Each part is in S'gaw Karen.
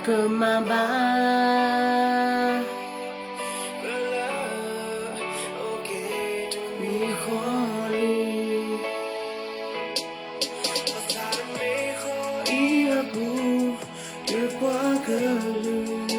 ကမၤဘၣ် မ့ၢ်ဃီလံ အံၤအပူၤ ယပှၤကလုာ်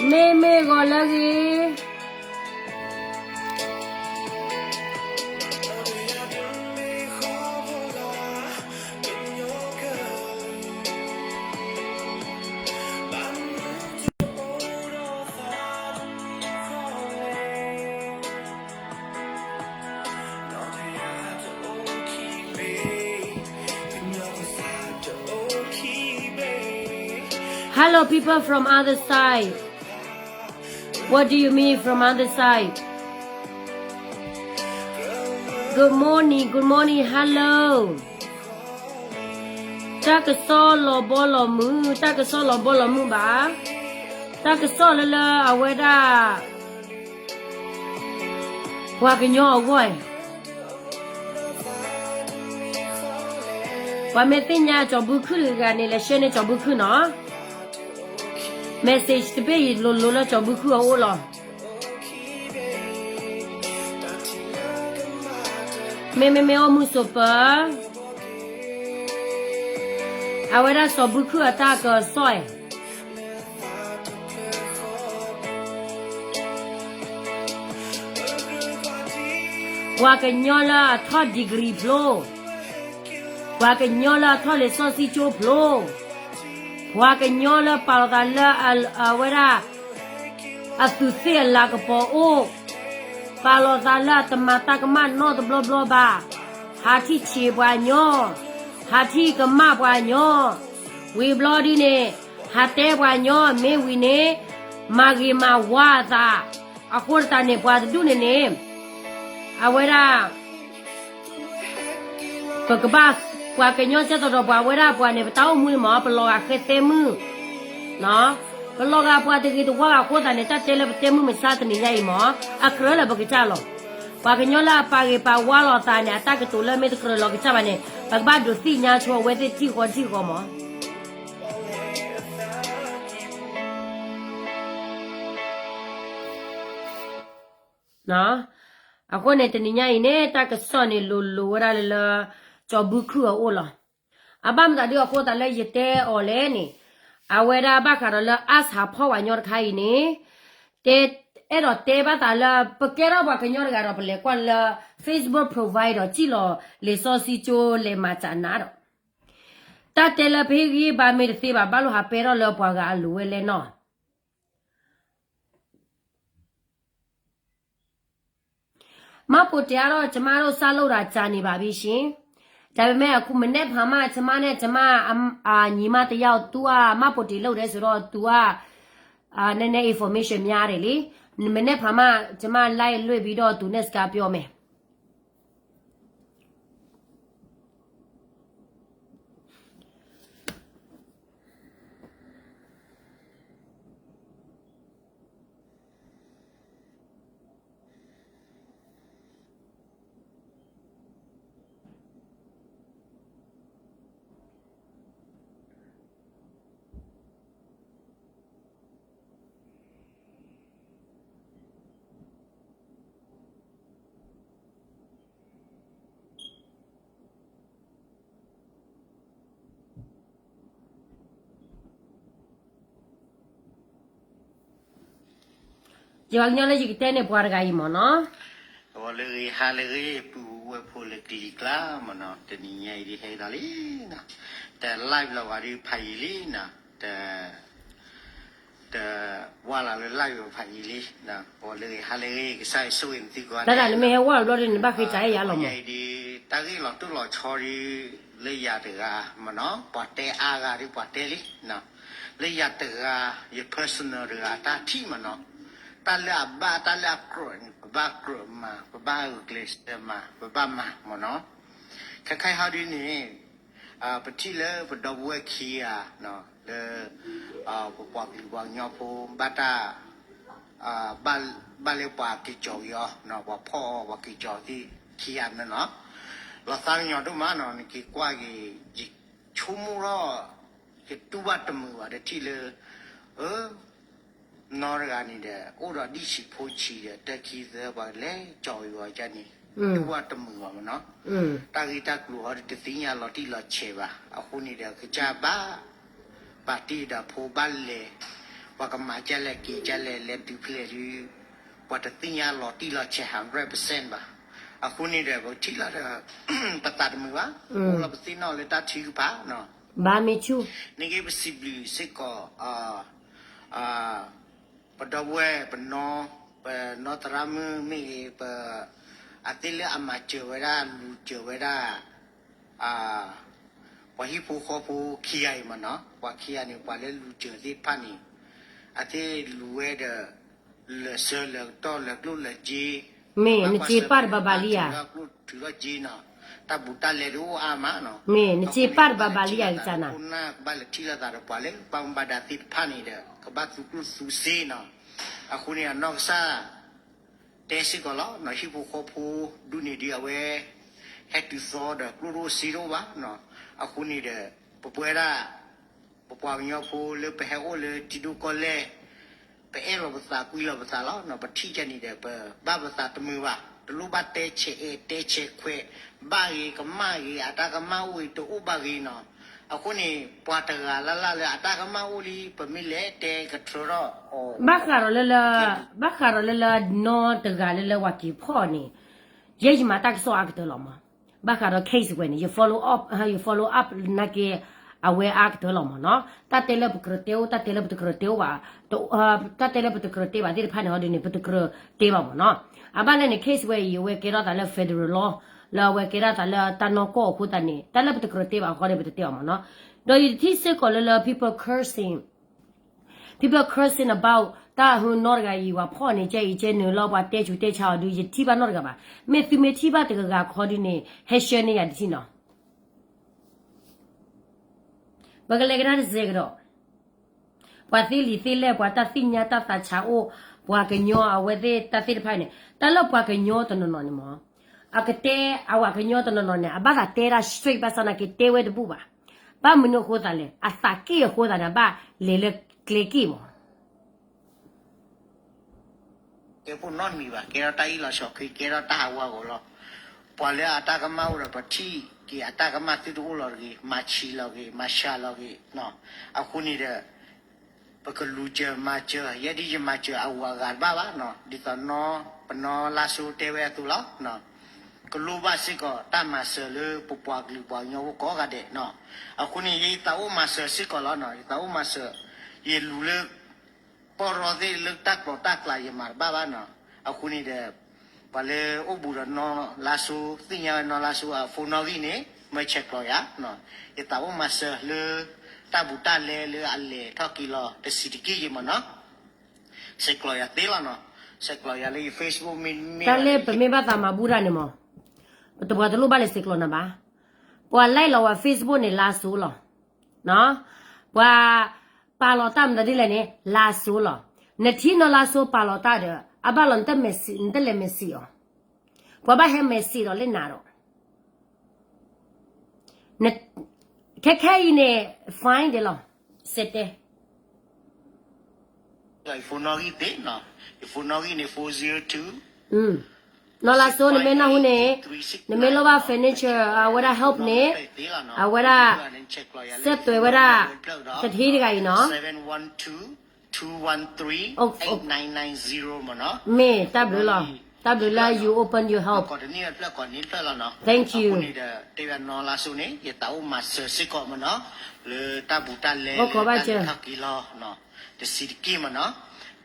မ့မ့ၢ်ဂီၤလၢအဂ့ၤ Hello, people from other side. What do you mean from other side? Good morning, good morning, hello. တၢ်ကစီၣ်လီၤဘီလီၤမုၢ်, တၢ်ကစီၣ်လီၤဘီလီၤမုၢ်ဘၣ်. တၢ်ကစီၣ်လၢလၢအဝဲဒၣ် ပှၤကညီအဂီၢ်, ပှၤမ့ၢ်သ့ၣ်ညါကၠီၤဘူခုၣ်တဂၤန့ၣ် လဲၤ share န့ၢ်ကၠီၤဘူခုၣ်နီၤ. Message တဘ့ၣ်အံၤလိၤလိၤလၢကၠီၤဘူခုၣ်အအိၣ်လီၤ. မ့မ့ၢ်မ့ၢ်အိၣ်မုာ်ဆိးပၢၤ, အဝဲဒၣ်ကၠီၤဘူခုၣ်အတၢ်ကစီၣ်အံၤ ပှၤကညီလၢအထီၣ် degree ဖျိ, ပှၤကညီလၢအထီၣ်လံာ်စီဆှံကၠိဖျိ, ပှၤကညီလၢပာ်လီၤသးလၢအဝဲဒၣ် အသူးသ့ၣ်အလၤကပီၤအိၣ်, ပာ်လီၤသးလၢအတမၤတၢ်ကမၣ်နီတဘျီဘျီဘၣ်, ဟးထံၣ်ဆံးပှၤကညီ, ဟးထံၣ်ကမၣ်ပှၤကညီ, ဝံၤဘျီဒ်န့ၣ် ဟးတဲပှၤကညီ မ့ၢ်ဝံၤန့ၣ် မၤဂ့ၤမၤဝါအသး, အဃိသတးန့ၣ် ပှၤတဒူၣ်န့ၣ်န့ၣ် အဝဲဒၣ် ပကဘၣ် ပှၤကညီကဲသိးဒီးပှၤဝဲဒၣ်ပှၤန့ၣ် ပတၢ်အိၣ်မူန့ၣ်မ့ၢ် ပလီၤဂာ်ဃဲသဲမုၣ်, ပလီၤဂာ်ပှၤတဂ့ၤတဝါဘၣ်အဃိသတးန့ၣ် တၢ်တဲလၢပတဲမုၢ်မဆါတနံၤညါအံၤမ့ၢ် အကြၢးလၢပကစၢ်လီၤ. ပှၤကညီလၢအပာ်ဂ့ၤပာ်ဝါလိာ်သးန့ၣ် အတၢ်ကတိၤလၢမ့ၢ်တကြၢးလီၤကစၢ်ဘၣ်န့ၣ် ပကဘၣ်ဒုးသ့ၣ်ညါဆိအဝဲသ့ၣ်ထံၣ်ဃီထံၣ်ဃီမ့ၢ် အဃိန့ၣ် တနံၤညါအံၤန့ၣ် တၢ်ကစီၣ်န့ၣ် လိၤလိၤဝဲဒၣ်လၢ လၢ ကၠီၤဘူခုၣ်အအိၣ်လီၤ. အဘၣ်မတၤဒုးအဃိသတးလၢယတဲအီၤလဲၣ်န့ၣ်, အဝဲဒၣ်ဘၣ်ဃးဒီးလၢ ICE ဟးဖီၣ်ဝဲညီတခါအံၤန့ၣ်, တဲ အဲၣ်ဒိးတဲဘၣ်သးလၢ ပကဲထီၣ်ပှၤကညီတဂၤဒီးပလဲၤကွၢ်လၢ Facebook profile ဒီးစံၣ်လီၤလံာ်စီဆှံကၠိလဲၤမၤစၢ်နၤဒီး, တၢ်တဲလၢပဟ့ၣ်ဂံၢ်ဘါမ့ၢ်တသ့ဘၣ် ဘၣ်လိၣ်ဟးပဲထီၣ်လၢပှၤဂၤအလိၤဝဲလဲၣ်နီၤ. မှတ်ပုံတင်ကတော့ ကျမတို့ စလုပ်တာ ကြာနေပါပြီရှင်။ ဒါပေမဲ့ အခုမနက်ဖြန်မှ ကျမနဲ့ ကျမ အ အ ညီမတစ်ယောက် သူက မှတ်ပုံတင်လုပ်တယ်ဆိုတော့ သူက အာ နည်းနည်း information များတယ်လေ။ မနက်ဖြန်မှ ကျမ live လွှင့်ပြီးတော့ သူနဲ့ စကားပြောမယ်။ ယပှၤကညီလၢယကတဲန့ၣ် ပှၤတဂၤအံၤမ့ၢ်နီၤ, ဂီၤလၢဂ့ၤ ဟါလၢဂ့ၤ ပုၢ်ဝဲၢ်ဖိလၢကလံၤကျါမ့ၢ်နီၤ, တနံၤညါအံၤဒ်ဟဲကဒီးလံနီၤ, တ live လီၤဝဲဒုး ဖးယံာ်လံနီၤ, တ တဝၢ်လီၤလၢ live ဖးယံာ်လံ, ဂီၤလၢဂ့ၤ ဟါလၢဂ့ၤ ကစၢ်ယွၤဆိၣ်ဂ့ၤသုကိးဂၤဒဲး, တၢ်နမ့ၢ်ဟဲဝဲဘျီဒ်န့ၣ် နဘၣ်ဃ့စးအဲၣ်ယၤလီၤမး, တနံၤညါအံၤဒုး တၢ်ဂ့ၢ်လီၤတိၢ်လီၤဆီဒုး လၢယၤတဂၤမ့ၢ်နီၤ, ပှၤတဲအါဂၤဒုး ပှၤတဲလံ လၢယၤတဂၤ ယ personal တဂၤ တၢ်ထံၣ်မ့ၢ်နီၤ, တၢ်လၢအဘၣ် တၢ်လၢအကြၢးန့ၣ် ပဘၣ်ကြၢးမၤ ပဘၣ်ဂုာ်ကျဲးစၢးမၤ ပဘၣ်မၤမ့ၢ်နီၤ, ခဲခါဟီဒုးန့ၣ် ပထံၣ်လၢပဒီပုၢ်ဝဲၢ်ခံဂၤ လၢ ပပှၤကလုာ်ပှၤကညီဖိ ဘၣ်တၢ် ဘၣ်လၢပှၤက့ၤကီၤက့ၤအီၤ ပှၤဖီၣ်အီၤ ပှၤက့ၤကီၤသ့ၣ်ခံဂၤန့ၣ်နီၤ, လီၤသးကညီၤဒိၣ်မးနီၤ, နက့ၤကွၢ်က့ၤ ယဆိကမိၣ်ထီၣ် ယတူၢ်ဘၣ်တမုာ်ဘၣ် တထံၣ်လၢ အၢ နီတဂၤန့ၣ်ဒီး အိၣ်ဒီးဒံၣ်ဆံးဖိဆံးဒီး တၢ်ခံသၢပှၤလဲၤကီၤက့ၤအီၤန့ၣ် တူၢ်ဘၣ်တမုာ်ဘၣ်မ့ၢ်နီၤ, တၢ်ဂ့ၢ်တၢ်ကျိၤဟီဒုး တသ့ၣ်ညါလီၤတံၢ်လီၤဆဲးဘၣ်, အဃိန့ၣ်ဒီး ကစၢ်ဘၣ် ပာ်တ့ၢ်ဒီးဖိဘၣ်လဲၤ, ပှၤကမၤဒ်လဲၣ်က့ၤဒ်လဲၣ် လဲၤတုၤဖဲလဲၣ်ဒုး ပှၤတသ့ၣ်ညါလီၤတံၢ်လီၤဆဲး hundred percent ဘၣ်, အဃိန့ၣ်ဒီး ပထံၣ်လီၤဒီး ပသးတမုာ်ဘၣ်, အိၣ်လီၤပသ့ၣ်နီၣ်လၢတၢ်ထုကဖၣ်နီၤ, ဘၣ်မ့ၢ်ဆူၣ် နက့ၤပစံးဘျုးစ့ၢ်ကီး ပဒီပုၢ်ဝဲၢ် ပနီ ပနီသရၣ်မုၣ်မ့ၢ်ဂ့ၤ ပ အသ့ၣ်လၢအမၤစၢၤဝဲဒၣ် လူၤစၢၤဝဲဒၣ် ပှၤဟံၣ်ဖိဃီဖိခံဂၤအံၤမ့ၢ်နီၤ, ပှၤခံဂၤန့ၣ် ပှၤလၢလူၤစၢၤသ့ၣ်တဖၣ်န့ၣ် အသ့ၣ်လူၤဝဲဒီး လၢာ်ဆၢလၢာ်ကတီၢ်လၢာ်ကျိၣ်လၢာ်စ့, မ့ၢ်နစ့ပၢ်တဘၣ်ဘၣ်လံဧါ, လၢာ်ကျိၣ်ထုးထီၣ်စ့နီၤ, တၢ်ဘူးတၢ်လဲဒုးအိၣ်အါမးနီၤ, မ့ၢ်နစ့ပၢ်တဘၣ်ဘၣ်လံဧါ ကစၢ်နၤ ကဘၣ်လဲၤထံၣ်လိာ်သးဒီးပှၤလၢဘၣ်မူဘၣ်ဒါသ့ၣ်တဖၣ်န့ၣ်ဒီး ကဘၣ်သူကျိၣ်သူစ့နီၤ, အဃိန့ၣ်အနီၢ်ကစၢ် တဲစ့ၢ်ကီးလီၤ, ဟံၣ်ဖိဃီဖိဒုးန့ၣ်ဒုးအဝဲ ဟဲတုၤသီဒီးကျိၣ်တအိၣ်စ့တအိၣ်ဘၣ်, အဃိန့ၣ်ဒီး ပပဝဲဒၣ် ပပှၤကညီဖိလၢပဟဲအိၣ်လၢထံဒိၣ်ကီၢ်လဲၢ် ပအဲၣ်လီၤပသးကွံလီၤပသးလီၤ, ပထံၣ်ကန့ၣ်ဒီး ပဘၣ်ပသးတမုာ်ဘၣ်, တလိၣ်ဘၣ်တဲဆဲးအဲၣ်တဲဆဲးခွဲး, ဘၣ်ဂ့ၤကမၣ်ဂ့ၤ အတၢ်ကမၣ်အိၣ်ဂ့ၤတအိၣ်ဘၣ်ဂ့ၤနီၤ, အဃိန့ၣ် ပှၤတဂၤလၢ်လၢ်လၢအတၢ်ကမၣ်အိၣ်လံ ပမ့ၢ်လဲၤတဲကထြၢထီၣ် ဘၣ်ဃးဒီးလၢလၢ ဘၣ်ဃးဒီးလၢလၢနီတဂၤလၢလၢပှၤက့ၤဖီၣ်န့ၣ်, ယဲယမၤတၢ်ကစီၣ်အါကတၢၢ်လီၤမး, ဘၣ်ဃးဒီး case ဝဲန့ၣ် ယ follow up ယ follow up နာ်က့ အဝဲအါကတၢၢ်လီၤမးနီၤ, တၢ်တဲလၢပကြၢးတဲအိၣ် တၢ်တဲလၢပတကြၢးတဲအိၣ်ဘၣ်, တၢ်တဲလၢပတကြၢးတဲဘၣ်သ့ၣ်တဖၣ်န့ၣ် ဟီဒုးန့ၣ် ပတကြၢးတဲဘၣ်မးနီၤ, အဘၣ်လဲၣ်န့ၣ် case ဝဲအံၤ အဝဲကဲထီၣ်သးလၢ federal law လၢအဝဲကဲထီၣ်သးလၢတၢ်နီၢ်ကီၢ်အဃိသတးန့ၣ် တၢ်လၢပတကြၢးတဲဘၣ်အဃိန့ၣ် ပတတဲအီၤမးနီၤ, ဒီးယတထံၣ်စ့ၢ်ကီးလၢလၢ people cursing people cursing about တၢ်ဟူနီတဂၤအံၤ ပှၤဖီၣ်န့ၣ် ကဲအံၤကဲနုာ်လီၤ ပှၤတဲဆူးတဲဆါအီၤဒုး ယထံၣ်ဘၣ်နီတဂၤဘၣ်, မ့ၢ်သုမ့ၢ်ထံၣ်ဘၣ်တဂၤဂၤခီဒုးန့ၣ် ဟဲ share န့ၢ်ယၤတထံၣ်နီၤ, ပကလဲၤကဒါတစဲးကဒီး, ပှၤသ့လံာ်သ့လဲၢ် ပှၤတၢ်သ့ၣ်ညါတၢ်သးဆးအိၣ်, ပှၤကညီအဝဲသ့ၣ်တၢ်သ့ၣ်တဖၣ်န့ၣ် တၢ်လၢပှၤကညီတနီၤနီၤန့ၣ်မး, အကတဲအဝဲကညီတနီၤနီၤန့ၣ် အဘၣ်သးတဲဒၣ် straight ဘၣ်ဆၣ်နာ်က့တဲဝဲတဘူၣ်ဘၣ်, ဘၣ်မနုၤအဃိသတးလဲၣ် အသးက့ၣ်အဃိသတးန့ၣ် ဘၣ်လဲၤလၢကျဲက့ၣ်မး ကဲဖိနီတမံၤဘၣ်, ကဲထီၣ်တၢ်အ့ၣ်လီၤဆိးက့, ကဲထီၣ်တၢ်ဟးဂူာ်လီၤ, ပှၤလၢအတၢ်ကမၣ်အိၣ်ဒီးပထံၣ်က့ၤအတၢ်ကမၣ်သုတအိၣ်လီၤတဂ့ၤ, မၤဆံးလီၤဂ့ၤ, မၤစှၤလီၤဂ့ၤ, အဃိန့ၣ်ဒီး ပကလူၤစၢၤမၤစၢၤ, ယဲဒ်ယမၤစၢၤအဂၤတဘၣ်ဘၣ်, ဒ်သိးပနီလါစိတဲဝဲအသိးလီၤ, ကလိၣ်ဘၣ်စ့ၢ်ကီးတၢ်မၤစၢၤလၢပပှၤကလုာ်ပှၤကညီဖိကိးဂၤဒဲး, အဃိန့ၣ် ယသးအိၣ်မၤစၢၤစ့ၢ်ကီးလီၤ, ယသးအိၣ်မၤစၢၤ, ယလူၤလၢ ပီၢ်ရီသ့ၣ်လၢတၢ်ကျီၤတၢ်ကျးယမၤတဘၣ်ဘၣ်နီၤ, အဃိန့ၣ်ဒီး ပှၤလၢအိၣ်ဘူးဒီးနီၢ်လါစိ သ့ၣ်ညါဝဲနီၢ်လါစိအ phone နီၣ်ဂံၢ်န့ၣ် မၢဆဲးကျိးယၤ, ယသးအိၣ်မၤစၢၤလၢ တၢ်ဘူးတၢ်လဲလၢအလဲၤထီၣ်က့ၤလီၤတဆံးတက့ၢ်ယံၤမးနီၤ, ဆဲးကျိးယၤသ့လီၤနီၤ, ဆဲးကျိးယၤလၢယ Facebook မ့ၢ် တၢ်လၢပမ့ၢ်ဘၣ်သးမၤဘူၣ်တၢ်န့ၣ်မး, ပှၤတလိၣ်ဘၣ်လဲၤဆဲးကျိးနၤဘၣ်, ပှၤ like လီၤဝဲ Facebook န့ၣ် လါစိလီၤ. ပှၤပာ်လီၤတၢ်မတၤဒ်လဲၣ်န့ၣ် လါစိလီၤ. နထံၣ်နီၢ်လါစိပာ်လီၤတၢ်ဒီး အဘၣ်လီၤနတလဲၤ message အီၤ, ပှၤဘၣ်ဟဲ message ဒီးလၢနၤဒီး ခဲခဲအံၤန့ၣ် fine ဒဲးလီၤ, စဲးတဲ phone နီၣ်ဂံၢ်န့ၣ် နီၢ်လါစိ နမ့ၢ်နၢ်ဟူန့ၣ် နမ့ၢ်လိၣ်ဘၣ် financial အဝဲဒၣ် help န့ၣ် အဝဲဒၣ် ဆက်သွယ် ဝဲဒၣ် တထံတဂၤအံၤနီၤ, seven one two two one three eight nine nine zero မ့ၢ်နီၤ. မ့ၢ်တၢ်ဘျုးလီၤ, တၢ်ဘျုးလၢ you open your help, ကိးတနံၣ်ဖျၢၣ်ကိးနံၣ်ဖျၢၣ်လီၤနီၤ. Thank you. အဃိန့ၣ်ဒီး တဲဝဲနီၤလါစိၤန့ၣ် ယသးအိၣ်မၤစၢၤစ့ၢ်ကီးမ့ၢ်နီၤ, လၢတၢ်ဘူးတၢ်လဲ တၢ်လဲၤထီၣ်က့ၤလီၤ တဆံးတက့ၢ်မ့ၢ်နီၤ.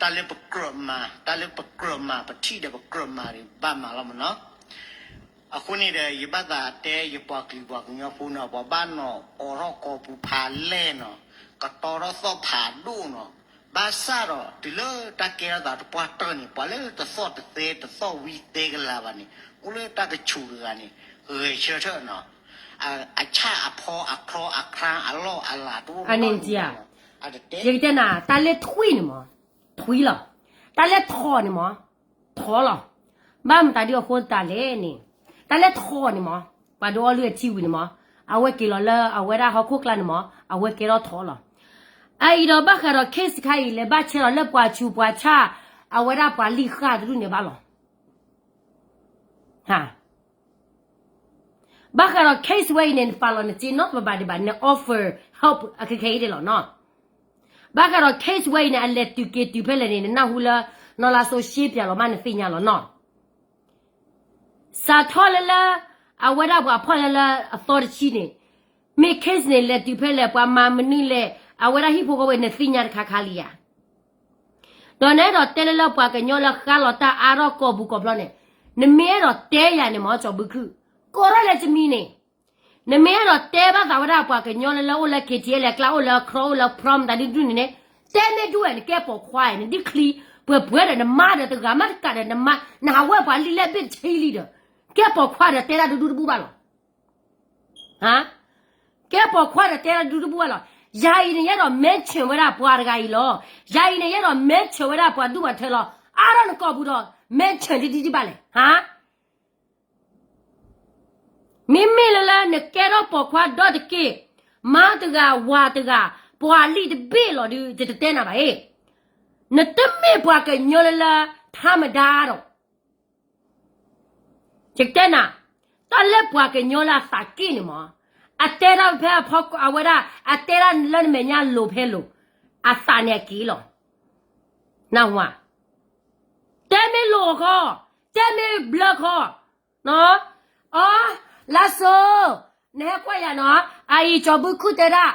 တၢ်လၢပကြၢးမၤ, တၢ်လၢပကြၢးမၤ ပထံၣ်ဒီးပကြၢးမၤန့ၣ် ဘၣ်မၤလီၤမ့ၢ်နီၤ. အဃိန့ၣ်ဒီး ယဘၣ်သးတဲယပှၤကလုာ်ပှၤကညီဖိနီၤ, ပှၤဘၣ်နီၤအိးထီၣ်ကီၢ်ပူၤဖးလဲၢ်နီၤ, ကတီထီၣ်သီၣ်ဖးဒိၣ်နီၤ, ဘၣ်ဆၣ်ဒီးတုၤလၢတၢ်ကဲထီၣ်သးတပှၢ်တၢၢ်န့ၣ် ပှၤလၢတသီၣ်တသဲတသီၣ်ဝံသဲကလၤဘၣ်န့ၣ် အိၣ်လၢတၢ်ကဆူးတဂၤန့ၣ် ဂဲၤဆၢထၢၣ်နီၤ, အဆၣ်အဖီအချီအခါအလီၢ်အလၤတအိၣ်န့ၣ်, ယကတဲနၤ တၢ်လၢထွံၣ်န့ၣ်မ့ၢ် ထွံၣ်လီၤ, တၢ်လၢထိးန့ၣ်မ့ၢ် ထိးလီၤ. ဘၣ်မတၤဒုအဃိသတးလဲၣ်န့ၣ်, တၢ်လၢထိးန့ၣ်မ့ၢ် ပှၤဒုးအီလုၢ်အထံဝံၤန့ၣ်မ့ၢ် အဝဲက့ၤလီၤလၢအဝဲဒၣ်ဟီၣ်ခိၣ်ကျါန့ၣ်မ့ၢ် အဝဲကဲထီၣ်ထိးလီၤ. အအံၤဒီးဘၣ်ဃးဒီး case တခါအံၤ လဲၤဘၣ်ဆဲးလီၤလၢပှၤဆူးပှၤဆၣ် အဝဲဒၣ်ပှၤလံၣ်ဃၣ်တဒူၣ်န့ၣ်ဘၣ်လီၤ. ဘၣ်ဃးဒီး case ဝဲအံၤန့ၣ် နပာ်လီၤနစ့နီတဘျီဘၣ်ဒံးဘၣ်, န offer help အခဲခဲအံၤဒၣ်လီၤနီၤ. ဘၣ်ဃးဒီး case ဝဲအံၤန့ၣ် အလဲၤတုၤက့ၤတုၤဖဲလဲၣ်န့ၣ် နနၢ်ဟူလၢ နီၢ်လါစိၤရှဲပၠးလီၤမး နသ့ၣ်ညါလီၤနီၤ. စးထီၣ်လၢလၢ အဝဲဒၣ်ပှၤဖီၣ်လၢလၢအသီတဆံန့ၣ်, မ့ၢ် case န့ၣ် လဲၤတုၤဖဲလဲၣ် ပှၤမၤမနုၤလဲၣ် အဝဲဒၣ်ဟံၣ်ဖိဃီဖိ နသ့ၣ်ညါတခါခါလံဧါ. ဒီးနအဲၣ်ဒိးတဲလၢလၢပှၤကညီလၢဃါလီၤတၢ်အါထီၣ်ကီၢ်ပူၤကီၢ်ချၢန့ၣ်, နမ့ၢ်အဲၣ်ဒိးတဲယၤန့ၣ်မ့ၢ် ကၠီၤဘုခုၣ်, ကိးထီၣ်လဲၤတမံၤန့ၣ်, နမ့ၢ်အဲၣ်ဒိးတဲဘၣ်သးဝဲဒၣ်ပှၤကညီလၢလၢအိၣ်လၢ KTLA အကျါ အိၣ်လၢ ခရီ အိၣ်လၢ ဖရီ မတၤဒုဒူၣ်န့ၣ်န့ၣ်, တဲမ့ၢ်ဒူၣ်ဝဲ နကဲပိာ်ခွါဧါ, နဒ်ချံပှဲၤပှဲၤဒီး နမါဒီးတဂၤမးတကးဒီး နမါ နဟးဝဲပှၤလံာ်လဲၢ်ဘ့ၣ်တဆံလံဒီး, ကဲပိာ်ခွါဒီးတဲတၢ်ဒူဒူတဘူၣ်ဘၣ်လီၤ. ကဲပိာ်ခွါဒီးတဲတၢ်ဒူဒူတဘူၣ်ဘၣ်လီၤ. ယၤအံၤန့ၣ် ယအဲၣ်ဒိး mention ဝဲဒၣ်ပှၤတဂၤအံၤလီၤ. ယၤအံၤန့ၣ် ယအဲၣ်ဒိး mention ဝဲဒၣ်ပှၤဒူၣ်ပှၤထၢလီၤ. အါထီၣ်နကီၢ်ပူၤဒီး mention ဒ်ဒ်ဒ်ဘၣ်လဲၣ်. မ့မ့ၢ်လၢလၢ နကဲထီၣ်ပိာ်ခွါဒီတက့ၢ်, မါတဂၤဝၤတဂၤ, ပှၤလံာ်တဘ့ၣ်လီၤဒုး ယတတဲနၤဘၣ်အံၤ, နတမ့ၢ်ပှၤကညီလၢလၢ ထါမဒါဒီး ယကတဲနၤ, တၢ်လၢပှၤကညီလၢအသးက့ၣ်န့ၣ်မ့ၢ်, အတဲဒၣ်ဖဲအဖီအဝဲဒၣ် အတဲဒၣ်လၢနမဲာ်ညါလိၤဖဲလိၤ, အသးန့ၣ်အက့ၣ်လီၤ. နၢ်ဟူဧါ, တဲမ့ၢ်လိၤခီ, တဲမ့ၢ်ဘျၢခီ, အီ, လါစိၤ, နဟဲကွၢ်ယၤနီၤ, အအံၤကၠီၤဘုခူၣ်တဲဒၣ်,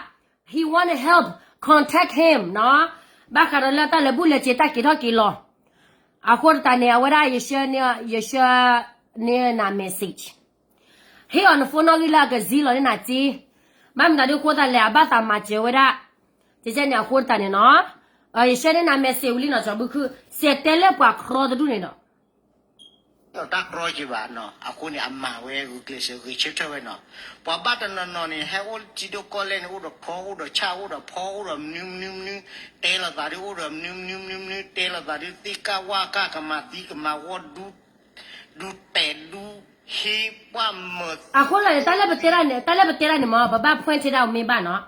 he want help, contact him နီၤ, ဘၣ်ဃးဒီးလၢတၢ်လဲၤဘူၣ်လဲၤစ့ၤတၢ်က့ၤထီၣ်က့ၤလီၤ. အဃိသတးန့ၣ် အဝဲဒၣ် ယဆှၢန့ၢ်နၤ message, ဟ့ၣ်အီၤန phone နီၣ်ဂံၢ်လၢအကစံလီၤန့ၢ်နၤစ့, ဘၣ်မတၤဒုးအဃိသတးလဲၣ် အဘၣ်သးမၤစၢၤဝဲဒၣ်, ကဲန့ၣ်အဃိသတးန့ၣ်နီၤ, ယဆှၢန့ၢ်နၤ message ဝံၤလံနီၤ ကၠီၤဘုခူၣ်, စဲးတဲလၢပှၤခရီတဒူၣ်န့ၣ်ဒီး တၢ်ကရီက့ၤဘၣ်နီၤ, အဃိန့ၣ် အမၤဝဲဂုာ်ကျဲးစၢးဂဲၤဆၢထၢၣ်ဝဲနီၤ, ပှၤဘၣ်တနီၤနီၤန့ၣ် ဟဲအိၣ်လၢထံဒိၣ်ကီၢ်လဲၢ်န့ၣ် အိၣ်ဒီးခရီ အိၣ်ဒီးဆၣ် အိၣ်ဒီးဖီ အိၣ်ဒီးမနုၤမနုၤမနုၤ, တဲလိာ်သးဒုး အိၣ်ဒီးမနုၤမနုၤမနုၤမနုၤ, တဲလိာ်သးဒုး သ့ၣ်ကၣ်ဝၣ်ကၣ် ကမၤသံကမၤဝီ ဒူတဲာ်ဒူဟ့ပှၢ်မၢၤ, အဃိသတးန့ၣ် တၢ်လၢပတဲဒၣ်န့ၣ်, တၢ်လၢပတဲဒၣ်န့ၣ်မ့ၢ် ပဘၣ် point ဒၣ်အမ့ၢ်ဘၣ်နီၤ,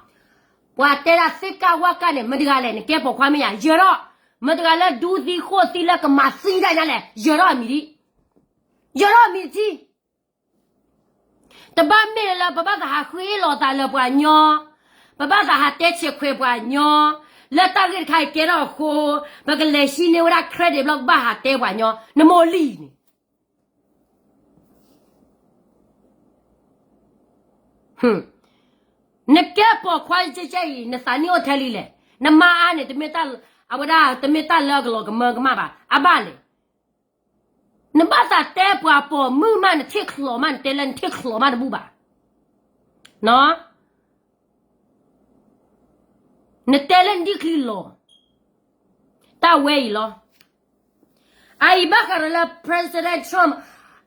ပှၤတဲဒၣ်သ့ၣ်ကၣ်ဝၣ်ကၣ်န့ၣ် မတၤတဂၤလဲၣ်, နကဲပိာ်ခွါမ့ၢ်ယၤ, ယၢၤထီၣ်, မတၤတဂၤလၢဒူသံဃိၣ်သံလၢကမၤသံတၢ်ညါလဲၣ်, ယၢၤထီၣ်အမံၤဒံး, ယၢၤထီၣ်အမံၤတထံၣ် တဘၣ်မ့ၢ်လၢ ပဘၣ်သးဟးဃ့လီၤသးလၢပှၤညီ, ပဘၣ်သးဟးတဲဆဲးခွဲးပှၤညီ, လၢတၢ်ဂ့ၢ်တခါအံၤကဲထီၣ်အဃိ, ပကလဲၤဟံးန့ၢ်ဝဲဒၣ် credit ဘျီ ပဘၣ်ဟးတဲပှၤညီ, နမိၢ်လံၤန့ၣ်, နကဲပိာ်ခွါကဲကဲအံၤ နသးနံၣ်အိၣ်ထဲလံလဲၣ်, နမါအါန့ၣ် အဝဲဒၣ်တမ့ၢ်တၢ်လၢအကလီၤကမၢကမၣ်ဘၣ်, အဘၣ်လဲၣ် နဘၣ်သးတဲပှၤပိာ်မုၣ်မး နထံၣ်ချီးမး နတဲလၢနထံၣ်ချီးမးတဘူၣ်ဘၣ်. နတဲလၢနဒံၣ်ချံလီၤ. တၢ်ဝဲအံၤလီၤ. အအံၤဘၣ်ဃးဒီးလၢ President Trump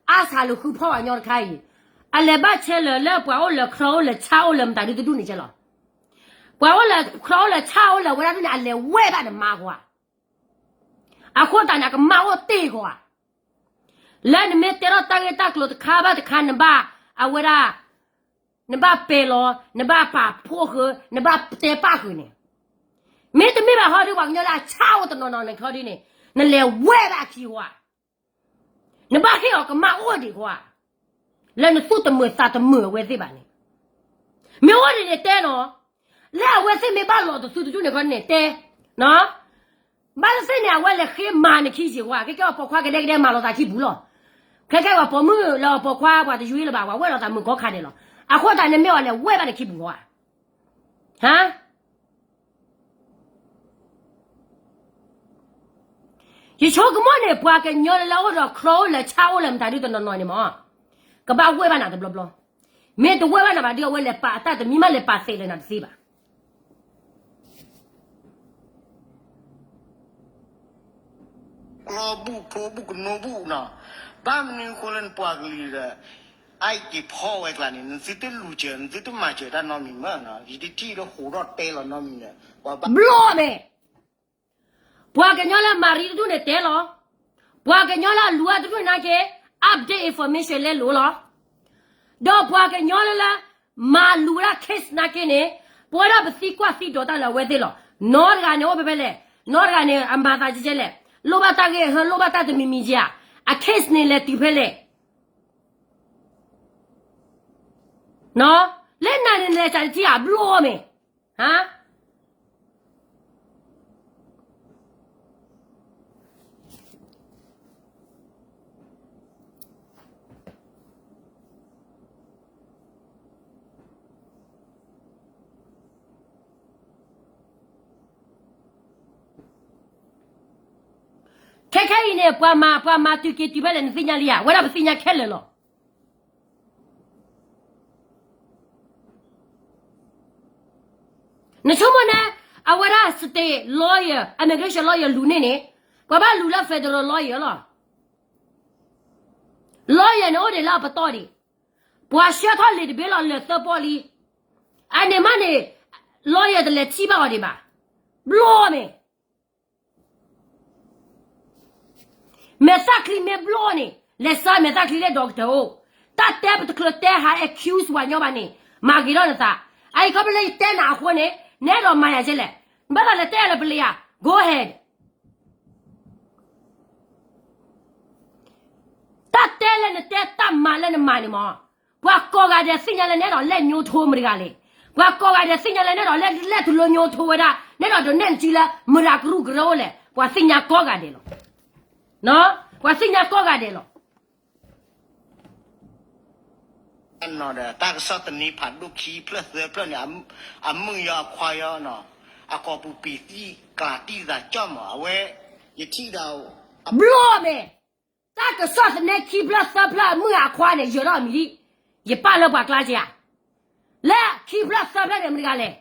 အါစှၤလၢဃုဖီၣ်ပှၤကညီတခါအံၤ, အလဲၤဘၣ်ဆဲးလၢာ်လၢပှၤအိၣ်လၢခရီအိၣ်လၢဆၣ်အိၣ်လၢမတၤဒုတဒူၣ်န့ၣ်ကဲလီၤ. ပှၤအိၣ်လၢခရီအိၣ်လၢဆၣ်အိၣ်လၢဝဲဒၣ်ဒူၣ်န့ၣ် အလဲၤဝဲဘၣ်နမါကွၢ် အဃိသတးန့ၣ် အကမၣ်အိၣ်တ့ၢ်ကွၢ်. လၢနမ့ၢ်တဲထီၣ်တၢ်ဂ့ၢ်တၢ်ကျိၤတခါဘၣ်တခါ နဘၣ်အဝဲဒၣ်, နဘၣ်ပဲာ်လီၤ, နဘၣ်ပာ်ဖှိၣ်ဃုာ်, နဘၣ်တဲပာ်ဃုာ်န့ၣ်, မ့တမ့ၢ်ဘၣ်ဟီဒုး ပှၤကညီလၢအဆၣ်အိၣ်တနီၤနီၤန့ၣ်ခီဒုးန့ၣ်, နလဲၤဝဲဘၣ်အခံဝါ, နဘၣ်ဟ့ၣ်အီၤကမၣ်အိၣ်ဒံးကွၢ် လၢနသူၣ်တမုာ်သးတမုာ်အဝဲသ့ၣ်ဘၣ်န့ၣ်, မ့ၢ်အိၣ်ဒံးန့ၣ်တဲနီၤ, လၢအဝဲသ့ၣ်မ့ၢ်ဘၣ်လိာ်တသူတဒူၣ်န့ၣ်ခီန့ၣ်တဲ, နီၤ, ဘၣ်သ့ၣ်သ့ၣ်န့ၣ် အဝဲလဲၤဃ့မၤနခံယံၤဝဲ, ခဲကဲအပိာ်ခွါကဒဲကဒဲမၤလိာ်သးခံပူၤလီၤ. ခဲကဲပှၤပိာ်မုၣ်လၢအပိာ်ခွါပှၤတယွံလၢၤဘၣ်, ပှၤဝဲလိာ်သးမုာ်ကီခါဒဲးလီၤ. အဃိသတးန့ၣ်မ့ၢ်အီၤလဲၤဝဲဘၣ်နခံပူၤဝဲ, ဟါ ယဆိကမိၣ်န့ၣ် ပှၤကညီလၢလၢအိၣ်ဒီး ချီအိၣ်လၢဆါအိၣ်လၢမတၤဒုတနီၤနီၤန့ၣ်မး, ကဘၣ်ဝဲဘၣ်နၤတဘျီဘျီ, မ့ၢ်တဝဲဘၣ်နၤဘၣ်ဒုး အဝဲလဲၤပာ်အတၢ်တမံၤမး လဲၤပာ်သ့းလၢနၤတသ့ဘၣ်. ကျီဘူၣ်ဖိဘူၣ်ကနိဘူၣ်နီၤ, ဘၣ်မနုၤအဃိလၢနပှၤကလုာ်ဒီး အါက့ၤဖီဝဲကျါန့ၣ် နသုတလူၤစၢၤ နသုတမၤစၢၤတၢ်နီတမံၤမး, ယတထံၣ်လၢဟိးထီၣ်တဲလီၤနီတမံၤန့ၣ်, ဘျီမ့ၢ် ပှၤကညီလၢမၤရံတဒူၣ်န့ၣ်တဲလီၤ, ပှၤကညီလၢအလူၤအတဒူၣ်နာ်က့ update information လဲလိာ်လီၤ. ဒီးပှၤကညီလၢလၢ မၤလူၤဝဲဒၣ် case နာ်က့န့ၣ်, ပဝဲဒၣ်ပသံကွၢ်သံဒိးတၢ်လၢအဝဲသ့ၣ်လီၤ. နီတဂၤန့ၣ်အိၣ်ဖဲဖဲလဲၣ်, နီတဂၤန့ၣ် အမၤသးကဲကဲလဲၣ်, လိၣ်ဘၣ်တၢ်ဂ့ၢ်ဟၢ လိၣ်ဘၣ်တၢ်တမံၤမံၤဧါ, အ case န့ၣ်လဲၤတုၤဖဲလဲၣ်, လၢနၤန့ၣ် နလဲၤစးတထံၣ်ဧါ, ဘျီမ့ၢ် ဟါ ခဲခဲအံၤန့ၣ် ပှၤမၤ ပှၤမၤတုၤက့ၤတုၤဖဲလဲၣ် နသ့ၣ်ညါလံဧါ, ဝဲဒၣ်ပသ့ၣ်ညါခဲလၢာ်လီၤ. နဆိကမိၣ်န့ၣ် အဝဲဒၣ် state lawyer, immigration lawyer လူၤန့ၢ်န့ၣ်, ပှၤဘၣ်လူၤလၢ federal lawyer လီၤ. lawyer န့ၣ်အိၣ်ဒံးလၢအပတီၢ်ဒံး, ပှၤဆှၢထီၣ်လံာ်တဘ့ၣ်လီၤ လၢာ်သၢပီၢ်လံ. အန့ၣ်မးန့ၣ် lawyer တလဲၤထံၣ်ဘၣ်အီၤဒံးဘၣ်. ဘျီမ့ၢ် မဲာ်သၣ်ချံမ့ၢ်ဘျီန့ၣ် လဲၤစၢၤမဲာ်သၣ်ချံလၢ doctor အိၣ်, တၢ်တဲပတချုးတဲဟး accuse ပှၤညီဘၣ်န့ၣ် မၤဂ့ၤထီၣ်နသး. အအံၤခီဖျိလၢယတဲနၤအဃိန့ၣ် နအဲၣ်ဒိးမၤယၤကဲလဲၣ်, နဘၣ်သးလဲၤတဲလၢပလံၤဧါ, go ahead. တၢ်တဲလၢနတဲတၢ်မၤလၢနမၤန့ၣ်မး, ပှၤကိးဂၤဒဲးသ့ၣ်ညါလၢနအဲၣ်ဒိးလဲၢ်ညိထိမတၤတဂၤလဲၣ်, ပှၤကိးဂၤဒဲးသ့ၣ်ညါလၢနအဲၣ်ဒိးလဲၢ် လဲၢ်တလိညိထိဝဲဒၣ်, နအဲၣ်ဒိးဒုးနဲၣ်နစုလၢ မတၤကရူၢ်ကရၢအိၣ်လဲၣ်, ပှၤသ့ၣ်ညါကိးဂၤဒဲးလီၤ. ပှၤသ့ၣ်ညါကိးဂၤဒဲးလီၤ. တၢ်ကစီၣ်သန့ဖးဒိၣ်ခံဖျၢၣ်သၢဖျၢၣ်န့ၣ် အမုၣ်ယီၤအခွါယီၤနီၤ, အကိာ်ပူၤပံၤသံကျးတံၢ်သးကၠီၣ်မး, အဝဲ ယထံၣ်ဒီး ဘျီမ့ၢ် တၢ်ကစီၣ်သန့ခံဖျၢၣ်သၢဖျၢၣ်အမုၣ်အခွါန့ၣ် ယၢၤထီၣ်အမံၤဒံး, ယပာ်လၢပှၤကျါက့ဧါ, လၢခံဖျၢၣ်သၢဖျၢၣ်န့ၣ် မတၤတဂၤလဲၣ်,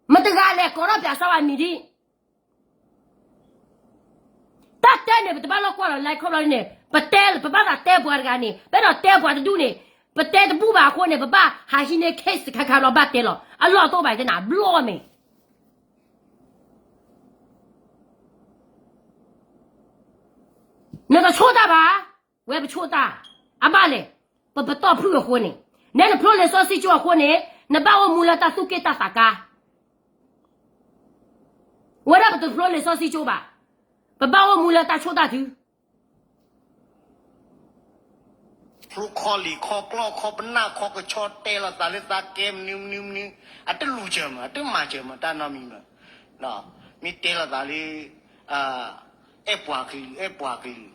မတၤတဂၤလဲၣ် ကိးထီၣ်ပၠးစီၤဝဲမံၤဒံး တၢ်တဲန့ၣ် ပတဘၣ်လီၢ်ကွၢ်လီၤ လဲၤခီဖျိလံန့ၣ် ပတဲ ပဘၣ်သးတဲပှၤတဂၤန့ၣ် ပအဲၣ်ဒိးတဲပှၤတဒူၣ်န့ၣ် ပတဲတဘူၣ်ဘၣ်အဃိန့ၣ် ပဘၣ်ဟးဟံးန့ၢ် case တခါခါဘျီဘၣ်တဲလီၤ အလီၢ်တအိၣ်ဘၣ်တဲနၤ ဘျီမ့ၢ် နတဆိၣ်တၢ်ဘၣ်, ဝဲပဆိၣ်တၢ်, အဘၣ်လဲၣ်, ပပတီၢ်ဖုၣ်အဃိန့ၣ်, နဲနဖျိလံာ်စီဆှံကၠိအဃိန့ၣ်, နဘၣ်အိၣ်မူလၢတၢ်သူၣ်က့ၣ်တၢ်သးကါ, ဝဲဒၣ်ပတဖျိလံာ်စီဆှံကၠိဘၣ်, ပဘၣ်အိၣ်မူလၢတၢ်ဆိၣ်တၢ်ထု ဖျိခီလံာ်ခီကျီၢ်ခီပနၢ်ခီကဆီ တဲလိာ်သးလၢသးကဲမနုၤမနုၤမနုၤ, အတလူၤစၢၤမး အတမၤစၢၤမး တၢ်နီတမံၤမး, မ့ၢ်တဲလိာ်သးလၢ အဲၣ်ပှၤကလုာ် အဲၣ်ပှၤကလုာ်,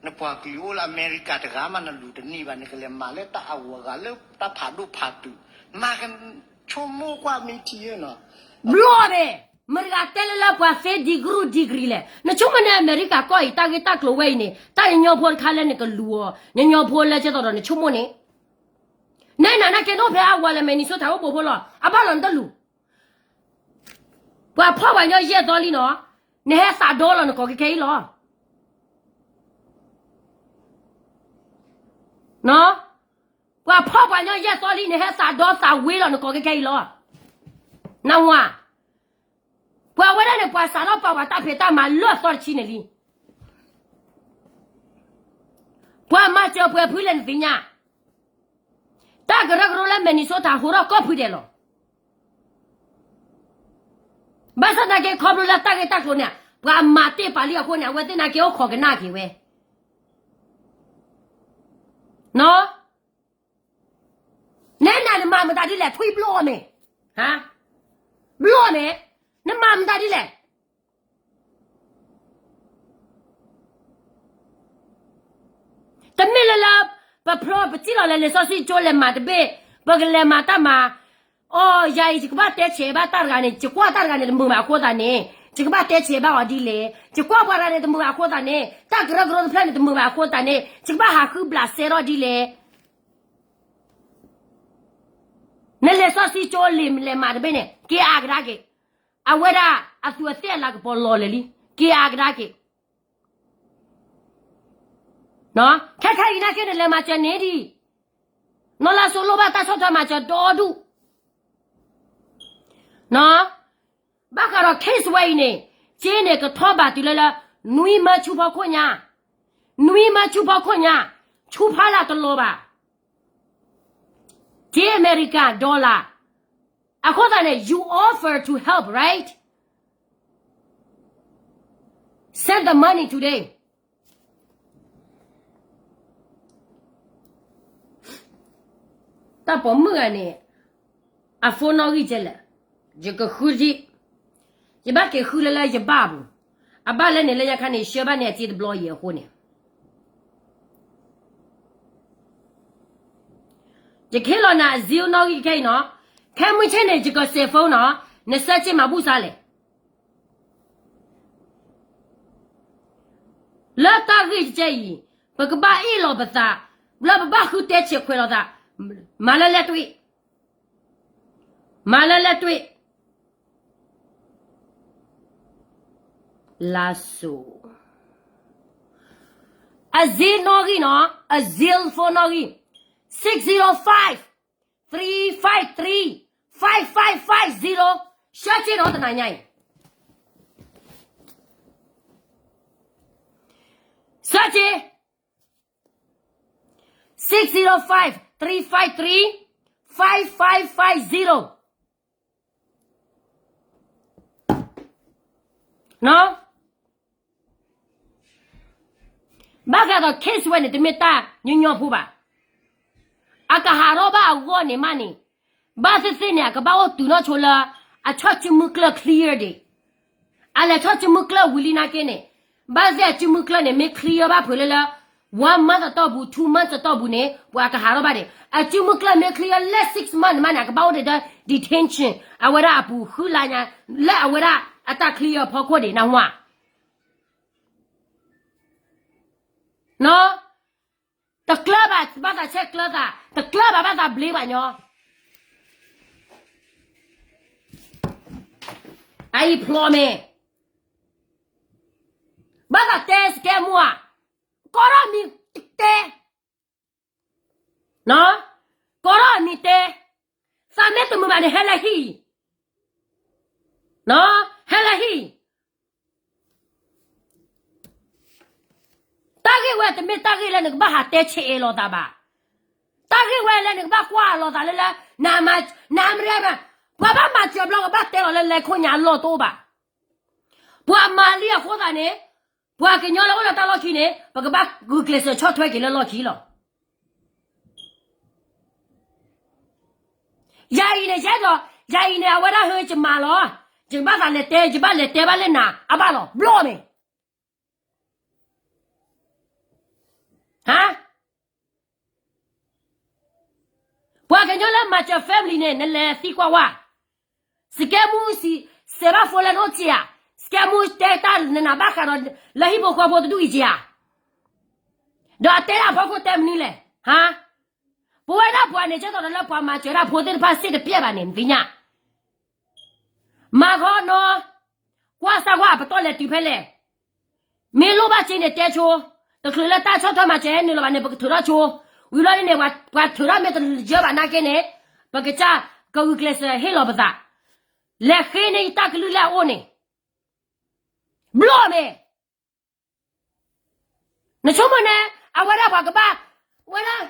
နပှၤကလုာ်အိၣ်လၢအမဲရကၤတဂၤမး နလူၤတန့ၢ်ဘၣ် နကလဲၤမၤလၢတၢ်အဂီၢ်အဂၤလၢတၢ်ဖးဒိၣ်ဖးတုၤ, မၤကဆိကမိၣ်ကွၢ်မ့ၢ်ထံဧၢနီၤ, ဘျီန့ၣ်, မတၤတဂၤတဲလၢလၢပှၤသ့ degree degree လဲၣ်, နဆိကမိၣ်န့ၣ် အမဲရကၤကီၢ်အံၤ တၢ်ဂ့ၢ်တၢ်ကျိၤဝဲအံၤန့ၣ် တၢ်ညီညီဖိတခါလၢနကလူၤအီၤ, ညီညီဖိလၢကဲသိးဒီးနဆိကမိၣ်န့ၣ် နဲနၤနာ်က့နအိၣ်ဖဲအဝၤလၢ Minnesota အိၣ်ဘူးဖိလီၤ, အဘၣ်လီၤနတလူၤ, ပှၤဖီၣ်ပှၤညီယဲၢ်သီလံနီၤ, နဟဲသးဒီလီၤနကိးခဲခဲအံၤလီၤ. ပှၤဖီၣ်ပှၤညီယဲၢ်သီလံ နဟဲသးဒီသးဝ့လီၤနကိးခဲခဲအံၤလီၤ. နဝၤ, ပှၤဝဲဒၣ်န့ၣ် ပှၤစးထီၣ်ပာ်ပှၤတၢ်ဖံးတၢ်မၤလၢအသီတဆံန့ၣ်လံ. ပှၤမၤစၢၤပှဲၤဖုလဲၣ်နသ့ၣ်ညါ, တၢ်ကရၢကရိလၢ Minnesota ဟးထီၣ်ကိးဖုဒဲးလီၤ. ဘၣ်ဆၣ်သနာ်က့ခီဖျိလၢတၢ်ဂ့ၢ်တၢ်ကျိၤန့ၣ် ပှၤမၤတ့ၢ်ပာ်လံအဃိန့ၣ် အဝဲသ့ၣ်နာ်က့အိၣ်ခိးကနၣ်က့ၤဝဲ နဲနၤနမၤမတၤဒ်လဲၣ် ထွံၣ်ဘျီမ့ၢ်, ဘျီမ့ၢ်, နမၤမတၤဒ်လဲၣ်. တမ့ၢ်လၢလၢ ပဖျီပစံၣ်လီၤလၢလံာ်စီဆှံကၠိလဲၤမၤတဘ့ၣ်, ပကလဲၤမၤတၢ်မၤ, အီ ယၤအံၤ ယကဘၣ်တဲဆဲးဘၣ်တၢ်တဂၤန့ၣ်, ယကွၢ်တၢ်တဂၤန့ၣ်တမုာ်ဘၣ်အဃိသတးန့ၣ်, ယကဘၣ်တဲဆဲးဘၣ်အီၤဒ်လဲၣ်. ယကွၢ်ပှၤတဂၤန့ၣ်တမုာ်ဘၣ်အဃိသတးန့ၣ်, တၢ်ကရၢကရိတဖျၢၣ်န့ၣ်တမုာ်ဘၣ်အဃိသတးန့ၣ်, ယကဘၣ်ဟးဃုဘျးစဲထီၣ်ဒ်လဲၣ်. နလံာ်စီဆှံကၠိလဲၤမၤတဘ့ၣ်န့ၣ် က့ၤအါကဒါက့ၤ, အဝဲဒၣ်အသူးအသ့ၣ်အလၤကပီၤလီၤလဲၤလံ, က့ၤအါကဒါက့ၤ. ခဲခဲအံၤနာ်က့န့ၣ် လဲၤမၤစၢၤန့ၣ်ဒံး, နီၢ်လါစိၤလိၣ်ဘၣ်တၢ်ဆီၣ်ထွဲမၤစၢၤဒီဒူၣ်. ဘၣ်ဃးဒီး case ဝဲအံၤန့ၣ်, က့န့ၣ်ကထီၣ်ဘၣ်တုၤလၢလၢ နွံမၢဆူဖီခိၣ်ညါ, နွံမၢဆူဖီခိၣ်ညါ, ဆူဖီလာ်တလီၤဘၣ်. က့ American dollar. အဃိသတးန့ၣ် you offer to help, right? Send the money today. တၢ်ပိာ်မုၣ်ဂၤန့ၣ် အ phone နီၣ်ဂံၢ်ကဲလဲၣ်, ယကဃုဒံး, ယဘၣ်က့ၤဃုလၢလၢယဘၣ်ပူၤ, အဘၣ်လဲၣ်န့ၣ် လၢညါခါန့ၣ် ဆှၢဘၣ်န့ၢ်အစ့တဘျီယဲၢ်အဃိန့ၣ် ယကဟ့ၣ်လီၤနၤ အ zero နီၣ်ဂံၢ်ခဲအံၤနီၤ, ခဲမုၢ်ဆ့ၣ်န့ၣ် ယကစဲး phone နီၤ, န search မၤဘူၣ်စါလဲၣ်. လၢတၢ်ဂ့ၢ်ကဲအံၤ, ပကဘၣ်အ့ၣ်လီၤပသး, လၢပဘၣ်ဃုတဲဆဲးခွဲးလိာ်သး, မၤလၢလဲၣ်တွ့, မၤလၢလဲၣ်တွ့ လါစိၤ, အ zero နီၣ်ဂံၢ်နီၤ, အ zero phone နီၣ်ဂံၢ်, six zero five, three five three, five five five zero, ဆၢက့ၤဒီးတနၤညါအံၤ, ဆၢက့ၤ, six zero five, three five three, five five five zero. ဘၣ်ဃးဒီး case ဝဲန့ၣ် တမ့ၢ်တၢ်ညီညီဖိဘၣ်. အကဟးထီၣ်ဘၣ်အဂီၢ်န့ၣ်မးန့ၣ်, ဘၣ်သ့ၣ်သ့ၣ်န့ၣ် အကဘၣ်အိၣ်တုၤနီၢ်ဆိလၢ အဆီၣ်စုမုၢ်ကျၢၢ် clear ဒံး, အလဲၤဆီၣ်စုမုၢ်ကျၢၢ်ဝံၤလံနာ်က့န့ၣ်, ဘၣ်သ့ၣ်အစုမုၢ်ကျၢၢ်န့ၣ် မ့ၢ် clear ဘၣ်ဖုးလၢလၢ one month အတီၢ်ပူၤ two months အတီၢ်ပူၤန့ၣ် ပှၤကဟးထီၣ်ဘၣ်ဒံး. အစုမုၢ်ကျၢၢ်မ့ၢ် clear လၢ six month န့ၣ်မးန့ၣ် အကဘၣ်အိၣ်ဒံးဒီး detention အဝဲဒၣ်အပူၤဃုလါညါ, လၢအဝဲဒၣ်အတၢ် clear အဖီခိၣ်ဒံး နၢ်ဟူဧါ. တကျၢၤဘၣ်ဘၣ်သးဆဲးကျၢၤသး, တကျၢၤဘၣ်ဘၣ်သးဘျ့ဘၣ်ညီ, အအံၤဖျိးမ့ၢ်, ဘၣ်သးတဲစကဲမူဧါ, ကီထီၣ်မံၤတဲ ကီထီၣ်မံၤတဲ, သးမ့ၢ်တမုာ်ဘၣ်န့ၣ် ဟဲလၢဟံၣ်, ဟဲလၢဟံၣ်. တၢ်ဂ့ၢ်ဝဲတမ့ၢ်တၢ်ဂ့ၢ်လၢနကဘၣ်ဟးတဲဆဲးအဲၣ်လိာ်သးဘၣ်. တၢ်ဂ့ၢ်ဝဲလၢနကဘၣ်ကွၢ်လိာ်သးလၢလၢ, နမၤ, နမၤ, ပှၤဘၣ်မၤစၢၤဘျီကဘၣ်တဲလီၤလၢလဲၤခိၣ်ညါအလီၢ်တအိၣ်ဘၣ်. ပှၤမၤလံအဃိသတးန့ၣ်, ပှၤကညီလၢအိၣ်လၢတၢ်လီၢ်ခံန့ၣ် ပကဘၣ်ဂုာ်ကျဲးစၢးဆီၣ်ထွဲက့ၤလၢလီၢ်ခံလီၤ. ယၤအံၤန့ၣ် ယဲဒီး, ယၤအံၤန့ၣ် အဝဲဒၣ်ဟဲယမၤလီၤ, ယဘၣ်သးလဲၤတဲ, ယဘၣ်လဲၤတဲဘၣ်လၢနၤ အဘၣ်လီၤ, ဘျီမ့ၢ် ဟါ, ပှၤကညီလၢမၤစၢၤ family န့ၣ် နလဲၤသံကွၢ်ဝဲ, စကဲမူစံး, စဲးဘၣ်ဖိလၢနအိၣ်က့ၤဧါ, စကဲမူတဲတၢ်နနၤဘၣ်ဃးဒီး လၢဟံၣ်ဖိဃီဖိတဒူၣ်အံၤက့ၤဧါ, ဒီးအတဲဒၣ်အဖီခိၣ်တဲမနုၤလဲၣ်, ဟါ, ပဝဲဒၣ်ပှၤန့ၣ် ကဲသိးဒီးလၢပှၤမၤစၢၤဒၣ်ဖိသ့ၣ်တဖၣ်စ့ၢ်တပျဲၢ်ဘၣ်န့ၣ် နသ့ၣ်ညါ မၤခီနီၤ, ကွၢ်စၢ်ကွၢ်အပတီၢ်လဲၤတုၤဖဲလဲၣ်, မ့ၢ်လိၣ်ဘၣ်စ့န့ၣ်တဲဆိ, တချုးလၢတၢ်ဆီၣ်ထွဲမၤစၢၤဟဲနုာ်လီၤဘၣ်န့ၣ် ပကထုးထီၣ်ဆိ, ဝံၤဘျီန့ၣ် ပှၤထုးထီၣ်မ့ၢ်တယၢဘၣ်နာ်က့န့ၣ်, ပကစၢ်ကဂုာ်ကျဲးစၢးဟ့ၣ်လီၤပသး, လဲၤဃ့န့ၢ်ယတၢ်ကလုၢ်လၢအအိၣ်န့ၣ်, ဘျီမ့ၢ် နဆိကမိၣ်န့ၣ် အဝဲဒၣ်ပှၤကဘၣ်, ဝဲဒၣ်,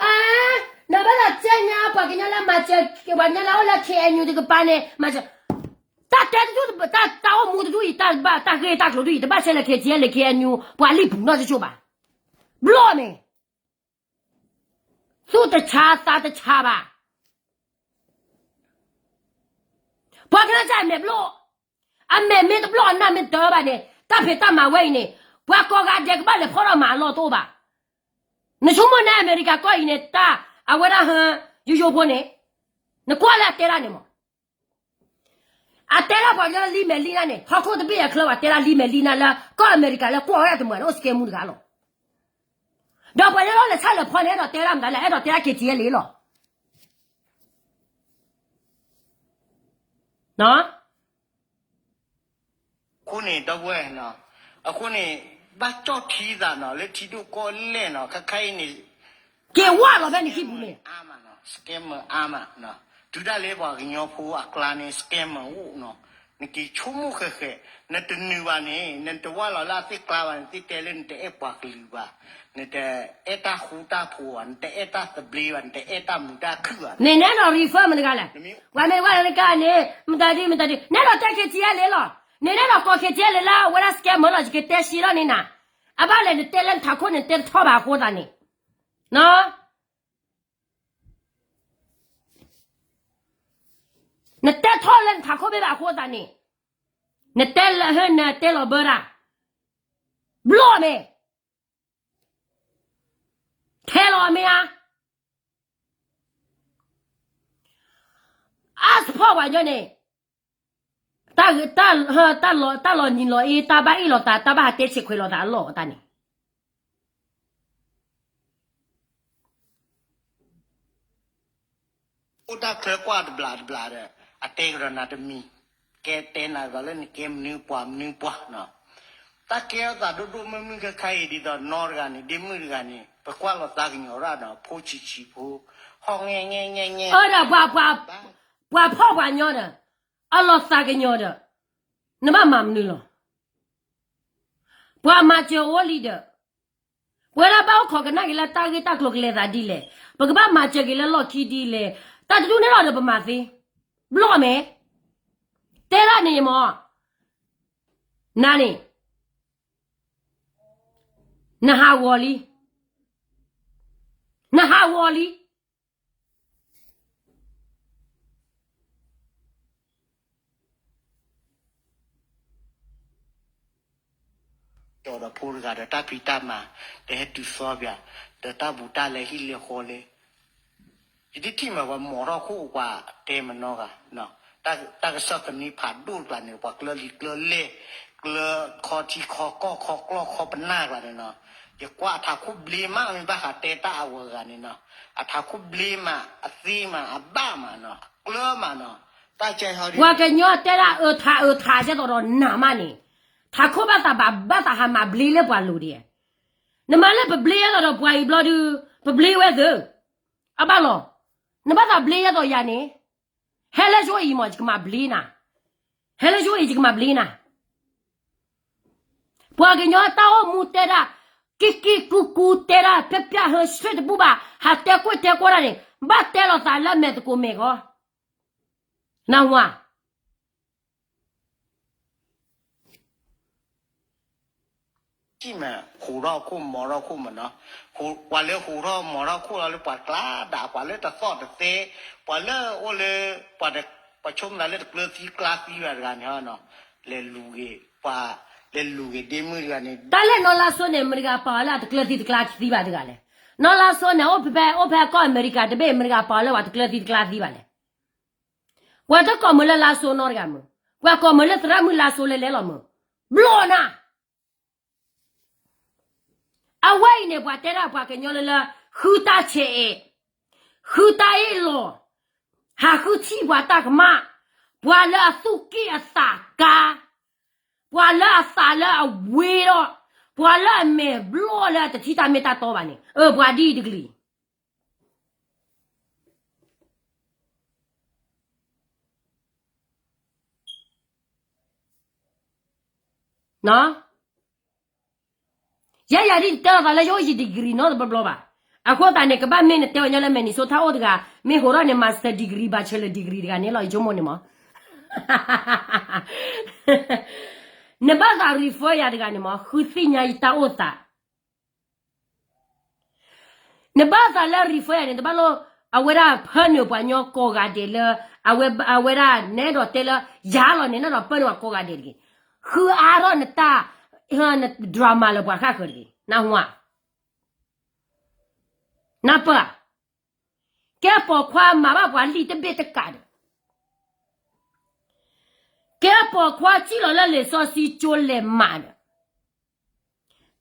အ, နဘၣ်သးကဲညါ ပှၤကညီလၢမၤစၢၤ, ပှၤကညီလၢအိၣ်လၢ KNU တကပၤန့ၣ် မၤစၢၤ, တၢ်တဲတဒူၣ်, တၢ်အိၣ်မူတဒူၣ်အံၤ တၢ်ဘၣ်တၢ်ဂ့ၢ်တၢ်ကျိၤဒူၣ်အံၤ တဘၣ်ဆဲးလၢ KTLA KNU ပှၤလံာ်ပူၤနီၢ်ကၠိဘၣ်, ဘျီမ့ၢ် သူၣ်တဆါသးတဆါဘၣ်. ပှၤကညီကၢ်အမဲာ်ဘျီၣ်, အမဲာ်မ့ၢ်တဘျီၣ်အနၢ်မ့ၢ်တၢဘၣ်န့ၣ် တၢ်ဖံးတၢ်မၤဝဲအံၤန့ၣ် ပှၤကိးဂၤဒဲးကဘၣ်လဲၤဖီၣ်ထီၣ်မၤအလီၢ်တအိၣ်ဘၣ်. နဆိကမိၣ်န့ၣ် အမဲရကၤကီၢ်အံၤန့ၣ် တၢ်အဝဲဒၣ်ဟၢ ယိယိဖိန့ၣ်, နကွၢ်လၢအတဲဒၣ်န့ၣ်မး, အတဲဒၣ်ပှၤကညီလံမဲာ်လံနၢ်န့ၣ် ဟီၣ်ခိၣ်တဘ့ၣ်အချၢပှၤတဲဒၣ်လံမဲာ်လံနၢ်လၢ ကီၢ်အမဲရကၤလၢကွၢ်ဝဲဒၣ်တမုာ်န့ၣ် အိၣ်စကဲမူတဂၤလီၤ. ဒီးပှၤလၢလီၤလဲၤဆၣ်လဲၤဖီန့ၣ် အဲၣ်ဒိးတဲဒၣ်မတၤလဲၣ်, အဲၣ်ဒိးတဲဒၣ် K T L A လီၤ. အဃိန့ၣ် ဒီပုၢ်ဝဲၢ်နီၤ, အဃိန့ၣ် ဘၣ်ကၠီၣ်ထံသးနီၤ လၢထံဒိၣ်ကီၢ်လဲၢ်နီၤ ခဲခါအံၤန့ၣ် က့ၤဝါလီၤဖဲနခံပူၤန့ၣ် scammer အါမးနီၤ, တုၤဒၣ်လဲာ်ပှၤကညီဖိအကျါန့ၣ် scammer အိၣ်နီၤ, နက့ၤဆိကမိၣ်ဃဲးဃဲး, နတနုာ်ဘၣ်န့ၣ် နတဝၢလီၤလၢအသ့ၣ်ကျါဘၣ်, နသ့ၣ်တဲလၢနတအဲၣ်ပှၤကလုာ်ဘၣ်, နတအဲၣ်တၢ်ဃူတၢ်ဖိးဘၣ်, နတအဲၣ်တၢ်သဘျ့ဘၣ်, နတအဲၣ်တၢ်မုာ်တၢ်ခုၣ်ဘၣ်, န့ၣ်နဲဒိး refer မတဂၤလဲၣ်, ပှၤမ့ၢ်ဝဲလၢကါန့ၣ် မတၤဒ်မတၤဒ် နဲဒိးတဲ K T L A လီၤ, န့ၣ်နဲဒိးကိး K T L A လၢအဝဲဒၣ် scammer လီၤ, ယကတဲရှံဒီးန့ၣ်နၤ, အဘၣ်လဲၣ် နတဲလၢနထးခိၣ်န့ၣ် နတဲတထီၣ်ဘၣ်အဃိသတးန့ၣ်, နတဲထီၣ်လၢနထးခိၣ်ဘၣ်ဘၣ်အဃိသတးန့ၣ်, နတဲလၢဟၢနတဲလီၤဘၢတၢ်, ဘျီၣ်မ့ၢ်, ထဲလီၤမ့ၢ်ဧါ, အါစဖီၣ်ပှၤညီန့ၣ်, တၢ်ဂ့ၤ, တၢ်လီၤနံၤလီၤအ့, တၢ်ဘၣ်အ့ၣ်လိာ်သး, တၢ်ဘၣ်ဟးတဲဆဲးခွဲးလိာ်သးအလီၢ်တၢ်န့ၣ် အိၣ်တၢ်ချၢကွၢ်တဘျးတဘျးဒီး အတဲကဒီးနၤတမံၤ, ကဲတဲနၤကဒီးလၢနကဲမနုၤပှၤမနုၤပှၤနီၤ, တၢ်ကဲထီၣ်သးဒိၣ်ဒိၣ်မုၢ်မုၢ်ခဲခါအံၤဒ်သိးနီတဂၤန့ၣ် ဒ့မုၣ်တဂၤန့ၣ် ပကွၢ်လီၤသးကညီၤရၣ်ဒီး ဖိဆံးဆံးဖိ, ဟီၣ်ငဲၢ်ငဲၢ်ငဲၢ်ငဲၢ်, အၢဒီးပှၤ, ပှၤဖီၣ်ပှၤညီဒီး, အလီၤသးကညီၤဒီး, နဘၣ်မၤမနုၤလီၤ. ပှၤမၤစၢၤအိၣ်လံဒီး, ပဝဲဒၣ်ဘၣ်အိၣ်ခိးကနၣ်က့ၤလၢတၢ်ဂ့ၢ်တၢ်ကျိၤကလဲၤသးဒ်လဲၣ်, ပကဘၣ်မၤစၢၤက့ၤလၢလီၢ်ခံဒ်လဲၣ်, တၢ်တဒူၣ်န့ၣ်လီၤဒီးပမၤသ့, ဘျီၣ်မ့ၢ်, တဲဒၣ်န့ၣ်မး, နၤန့ၣ်, နဟးဂီၤလံ, နဟးဂီၤလံ. ကၠီဒီးဖိတဂၤဒီးတၢ်ဖံးတၢ်မၤ, တဟဲတုၤသီပၠး, ဒီးတၢ်ဘူးတၢ်လဲဟံၣ်လဲဃီလဲ, ယဒ်ထံၣ်မးပှၤမိာ်ထီၣ်ခိၣ်ပှၤတဲမနီဂၤ, တၢ်ကစီၣ်သန့ဖးဒိၣ်တကျါန့ၣ် ပှၤကျၢလံၤကျၢလဲၢ်, ကျၢခီထံခီကီၢ်ခီကျီၢ်ခီပနၢ်ကျါန့ၣ်နီၤ, ယကွၢ်အထးခိၣ်ဘျ့မး မ့ၢ်ဘၣ်ဃးတဲတၢ်အဝဲဂၤန့ၣ်နီၤ, အထးခိၣ်ဘျ့မး အသ့မး အဘၣ်မးနီၤ ကျၢမးနီၤ, တၢ်ကဲဟီဒ် ပှၤကညီတဲဒၣ်အၢထးအၢထးကဲသိးဒီးနၤမးန့ၣ်, ထးခိၣ်ဘၣ်သးဘၣ် ဘၣ်သးဟးမၤဘျ့လၢပှၤလိၤဒံး, နမၤလၢပဘျ့အသိးဒီးပှၤအံၤဘျီဒုး, ပဘျ့ဝဲသ့, အဘၣ်လီၤ, နဘၣ်သးဘျ့အသိးယၤန့ၣ်, ဟဲလၢယအိၣ်အံၤမး ယကမၤဘျ့နၤ, ဟဲလၢယအိၣ်အံၤယကမၤဘျ့နၤ ပှၤကညီတၢ်အိၣ်မူတဲဒၣ်, က့ၢ်က့ၢ်ကူကူတဲဒၣ် ဖျၢၣ်ဖျၢၣ်ဟၢဆှ့ၣ်တဘူၣ်ဘၣ် ဟးတဲကွ့ၢ်တဲကွီၢ်ဒၣ်န့ၣ် ဘၣ်တဲလိာ်သးလၢမဲာ်သကိးမဲာ်ဂီၤ, နၢ်ဟူဧါ. ဟူးထီၣ်ခိၣ်မီၤထီၣ်ခိၣ်မးနီၤ, ပှၤလၢဟူးထီၣ်မီၤထီၣ်ခိၣ်လီၤလၢပှၤကျါဒၣ် ပှၤလၢတသီၣ်တသဲ, ပှၤလၢအိၣ်လၢ, ပှၤဆိကမိၣ်သးလၢတကျၢၤသံကျါသံဘၣ်တဂၤန့ၣ်, လဲၤလူၤဂ့ၤ, ပှၤလဲၤလူၤဂ့ၤဒ့မုၣ်တဂၤန့ၣ်, တၢ်လၢနီၢ်လါစိန့ၣ် မတၤတဂၤပာ်အီၤလၢအတကျၢၤသံတကျါသံဘၣ်တဂၤလဲၣ်. နီၢ်လါစိန့ၣ် အိၣ်ဖဲ, အိၣ်ဖဲကီၢ်အမဲရကၤတဘ့ၣ် မတၤတဂၤပာ်အီၤလၢပှၤတကျၢၤသံတကျါသံဘၣ်လဲၣ်. ပှၤတကိးမုာ်လၢလါစိနီတဂၤမုာ်, ပှၤကိးမုာ်လၢသရၣ်မုၣ်လါစိလဲၤလဲၤလီၤမုာ်, ဘျီၣ်နၤ အဝဲအံၤန့ၣ် ပှၤတဲဒၣ်ပှၤကညီလၢလၢ, ဃုတၢ်ဆဲးအဲး, ဃုတၢ်အ့ၣ်လိာ်, ဟးဃုထံၣ်ပှၤတၢ်ကမၣ်, ပှၤလၢအသူၣ်က့ၣ်အသးကါ, ပှၤလၢအသးလၢအဝ့ၤဒီး, ပှၤလၢအမဲာ်ဘျီၣ်လၢအတထံၣ်တၢ်မ့ၢ်တၢ်တီဘၣ်န့ၣ်, အၢ ပှၤဒ်အံၤတကလုာ် ယဲယၤဒ်တဲလိာ်သးလၢယအိၣ်ယ degree နီတဘျီဘျီဘၣ်. အဃိသတးန့ၣ် ကဘၣ်မ့ၢ်နတဲအီၤညီလၢ Minnesota အိၣ်တဂၤ, မ့ၢ်ဟိးထီၣ်န့ၣ် master degree, bachelor degree တဂၤန့ၣ်လီၤ ယဆိကမိၣ်န့ၣ်မး. နဘၣ်သး refer ယၤတဂၤန့ၣ်မး ဃုသ့ၣ်ညါယတၢ်အိၣ်သး နဘၣ်သးလၢ refer ယၤန့ၣ် တဘၣ်လိၣ်, အဝဲဒၣ်ဖၢနုာ်ပှၤညီကိးဂၤဒဲးလၢ, အဝဲဒၣ်နဲဒီးတဲလၢ, ယၤလီၤန့ၣ် နဲဒီးပၢနုာ်ပှၤကိးဂၤဒဲးတဂ့ၤ. ဃုအါထီၣ်နတၢ်, န drama လၢပှၤဃၣ်ဃၢၤတဂ့ၤ, နၢ်ဟူဧါ. နၢ်ပၢၢ်ဧါ, ကဲပိာ်ခွါမၤဘၣ်ပှၤလံာ်တဘ့ၣ်တကးဒီး, ကဲပိာ်ခွါစံၣ်လီၤလၢလံာ်စီဆှံကၠိလဲၤမၤဒီး,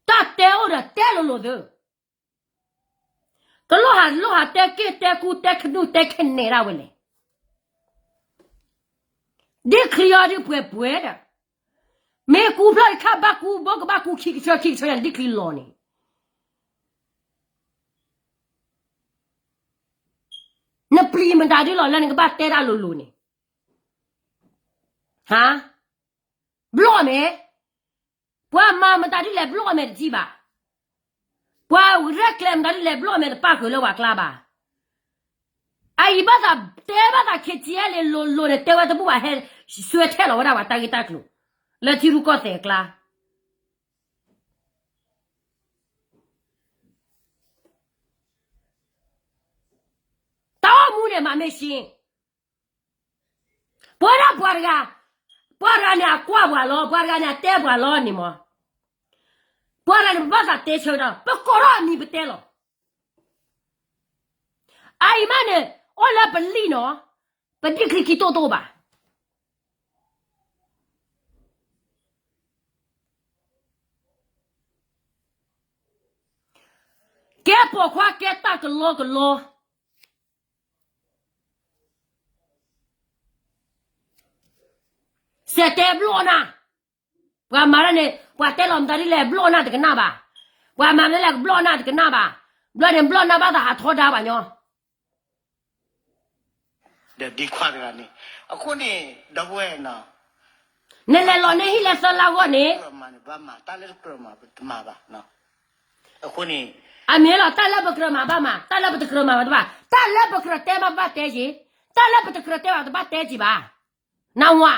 တၢ်တဲအိၣ်ဒီးတဲလိၤလိၤသု, တလိၣ်ဟးလိၣ်ဟးတဲက့ၢ်တဲကူတဲခနူၣ်တဲခဲနဲၣ်ဒၣ်ဝဲလဲၣ်. ဒ့ၣ်ချံအီၤဒုးပှဲၤပှဲၤဒီး, မ့ၢ်ကူဖျီၣ်တခါဘၣ်ကူဘိကဘၣ်ကူခံကဆၢခံကဆၢယၤ ဒ့ၣ်ချံလီၤန့ၣ်, နပျံၤမတၤဒုလီၤလၢနကဘၣ်တဲဒၣ်လိၤလိၤန့ၣ်, ဟါ, ဘျီၣ်မဲာ်, ပှၤမၤမတၤဒုလဲၤဘျီၣ်မဲာ်တထံၣ်ဘၣ်, ပှၤရဲၣ်ကျဲၤမတၤဒုလဲၤဘျီၣ်မဲာ်တပၣ်ဃုာ်လၢပှၤကျါဘၣ်. အအံၤဘၣ်သးတဲဘၣ်သး ခ့ထံအဲလ့လိၤလိၤန့ၣ် တဲဝဲတဘူၣ်ဘၣ် ဟဲစွဲထဲလီၤဝဲဒၣ်ပှၤတၢ်ဂ့ၢ်တၢ်ကျိၤ လၢထံရူၢ်ကီၢ်သဲးအကျါ တၢ်အိၣ်မူန့ၣ်မၤမ့ၢ်ရှ့, ပဝဲဒၣ်ပှၤတဂၤ, ပှၤတဂၤန့ၣ်အကွၢ်ပှၤလီၤ, ပှၤတဂၤန့ၣ်အကွၢ်ပှၤလီၤန့ၣ်မး, ပှၤတဂၤန့ၣ် ပဘၣ်သးတဲဆၢကဒီး ပကိးထီၣ်အမံၤပတဲလီၤ. အအံၤမးန့ၣ် အိၣ်လၢပလံာ်နီၤ, ပဒ့ၣ်ချံခံတိၢ်တအိၣ်ဘၣ်. ကဲပိာ်ခွါကဲတၢ်ကလီကလီ, စဲးတဲဘျီၣ်နၢ်, ပှၤမၤတၢ်န့ၣ် ပှၤတဲလီၤမတၤဒ်လဲၣ် ဘျီၣ်နၢ်တကနၣ်ဘၣ်, ပှၤမၤမတၤလဲၣ်ကဘျီၣ်နၢ်တကနၣ်ဘၣ်, ဘျီၣ်န့ၣ် ဘျီၣ်နၢ်ဘၣ်သးဟးထီဒါပှၤညီ ဒီးဒ်ခွါတဂၤန့ၣ်, အဃိန့ၣ် ဒီပုၢ်ဝဲၢ်နီၤ, နလဲၤလီၤန့ၢ်ဟံၣ်လၢသၢလါဂီၢ်န့ၣ်, တၢ်လၢတကြၢးမၤဘၣ်မၤ, တၢ်လၢတကြၢးမၤဘၣ်မၤဘၣ်, အဃိန့ၣ်, အမ့ၢ်လီၤ တၢ်လၢပကြၢးမၤဘၣ်မၤ, တၢ်လၢပတကြၢးမၤဘၣ်တဘၣ်, တၢ်လၢပကြၢးတဲဘၣ်ပဘၣ်တဲက့ၤ, တၢ်လၢပတကြၢးတဲဘၣ်တဘၣ်တဲက့ၤဘၣ်, နဝၤ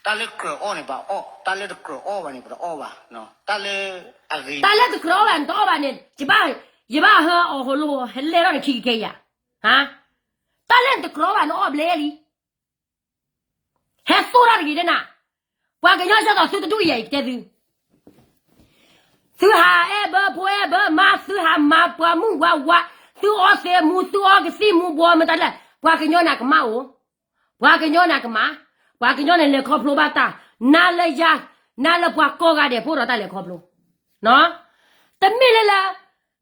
တၢ်လၢကြၢးအီၣ်န့ၣ် ပအီၣ်, တၢ်လၢတကြၢးအီၣ်ဘၣ်န့ၣ် ပတအီၣ်ဘၣ်, တၢ်လၢအဂ့ၤ, တၢ်လၢတကြၢးအီၣ်ဘၣ်န့ၣ် တအီၣ်ဘၣ်န့ၣ်, ယဘၣ်ဟဲအီၣ်ဟိလိ ဟဲလဲၢ်ထီၣ်နခံကကဲယၤ, ဟါ, တၢ်လၢနတကြၢးအီၣ်ဘၣ်နအီၣ်ဘျဲလံ ဟဲသိၣ်တၢ်တဂ့ၤဒဲနၤ, ပှၤကညီဆၢသီးသုတဒူၣ်ယဲၢ်အံၤကတဲသု, သုဟးအဲၣ်ဘၢဖိအဲၣ်ဘၢမါ, သုဟးမၤပှၤမုၣ်ဝါဝါ, သုအီသံးမူ, သုအီကသံၣ်မူဘှီမတၤလဲၣ်, ပှၤကညီန့ၣ်ကမၣ်အိၣ်, ပှၤကညီန့ၣ်ကမၣ်, ပှၤကညီန့ၣ်လဲၤခီဖျိဘၣ်တၢ်, နၤလၢယၤ, နၤလၢပှၤကိးဂၤဒဲး ဖိဒီးတၢ်လဲၤခီဖျိ, တမ့ၢ်လၢလၢ,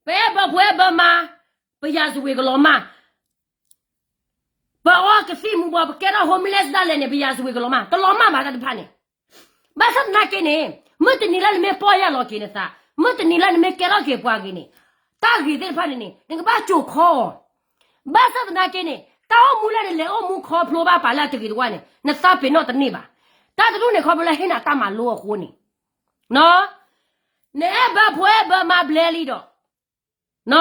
ပအဲၣ်ဘၢဖိအဲၣ်ဘၢမါ, ပယၤစဝ့ၤကလီၤမၢ် ပအီကသံၣ်မူၤဘှီး ပကဲထီၣ် homeless ဒၣ်လဲာ်န့ၣ် ပယၤစဝ့ၤကလီၤမၢ် တလီၤမၢ်ဘၣ်တၢ်တဖၣ်န့ၣ်. ဘၣ်ဆၣ်သနာ်က့န့ၣ် မုၢ်တနံၤလၢနမ့ၢ်ပီၢ်ယၢ်လီၤက့ၤနသး, မုၢ်တနံၤလၢနမ့ၢ်ကဲထီၣ်က့ၤပှၤဂ့ၤန့ၣ်, တၢ်ဂ့ၤသ့ၣ်တဖၣ်န့ၣ်န့ၣ် နကဘၣ်စိာ်ခီအီၤ. ဘၣ်ဆၣ်သနာ်က့န့ၣ် တၢ်အိၣ်မူလၢနလဲၤအိၣ်မူခီဖျိဘၣ်ပာ်လၢအတဂ့ၤတဝါန့ၣ် နသးပ့ၤနီၣ်တန့ၢ်ဘၣ်. တၢ်တဒူၣ်န့ၣ်ခီဖျိလၢဟ့ၣ်နၤတၢ်မၤလိအဃိန့ၣ် နအဲၣ်ဘၢဖိအဲၣ်ဘၢမါဘျဲလံဒီး န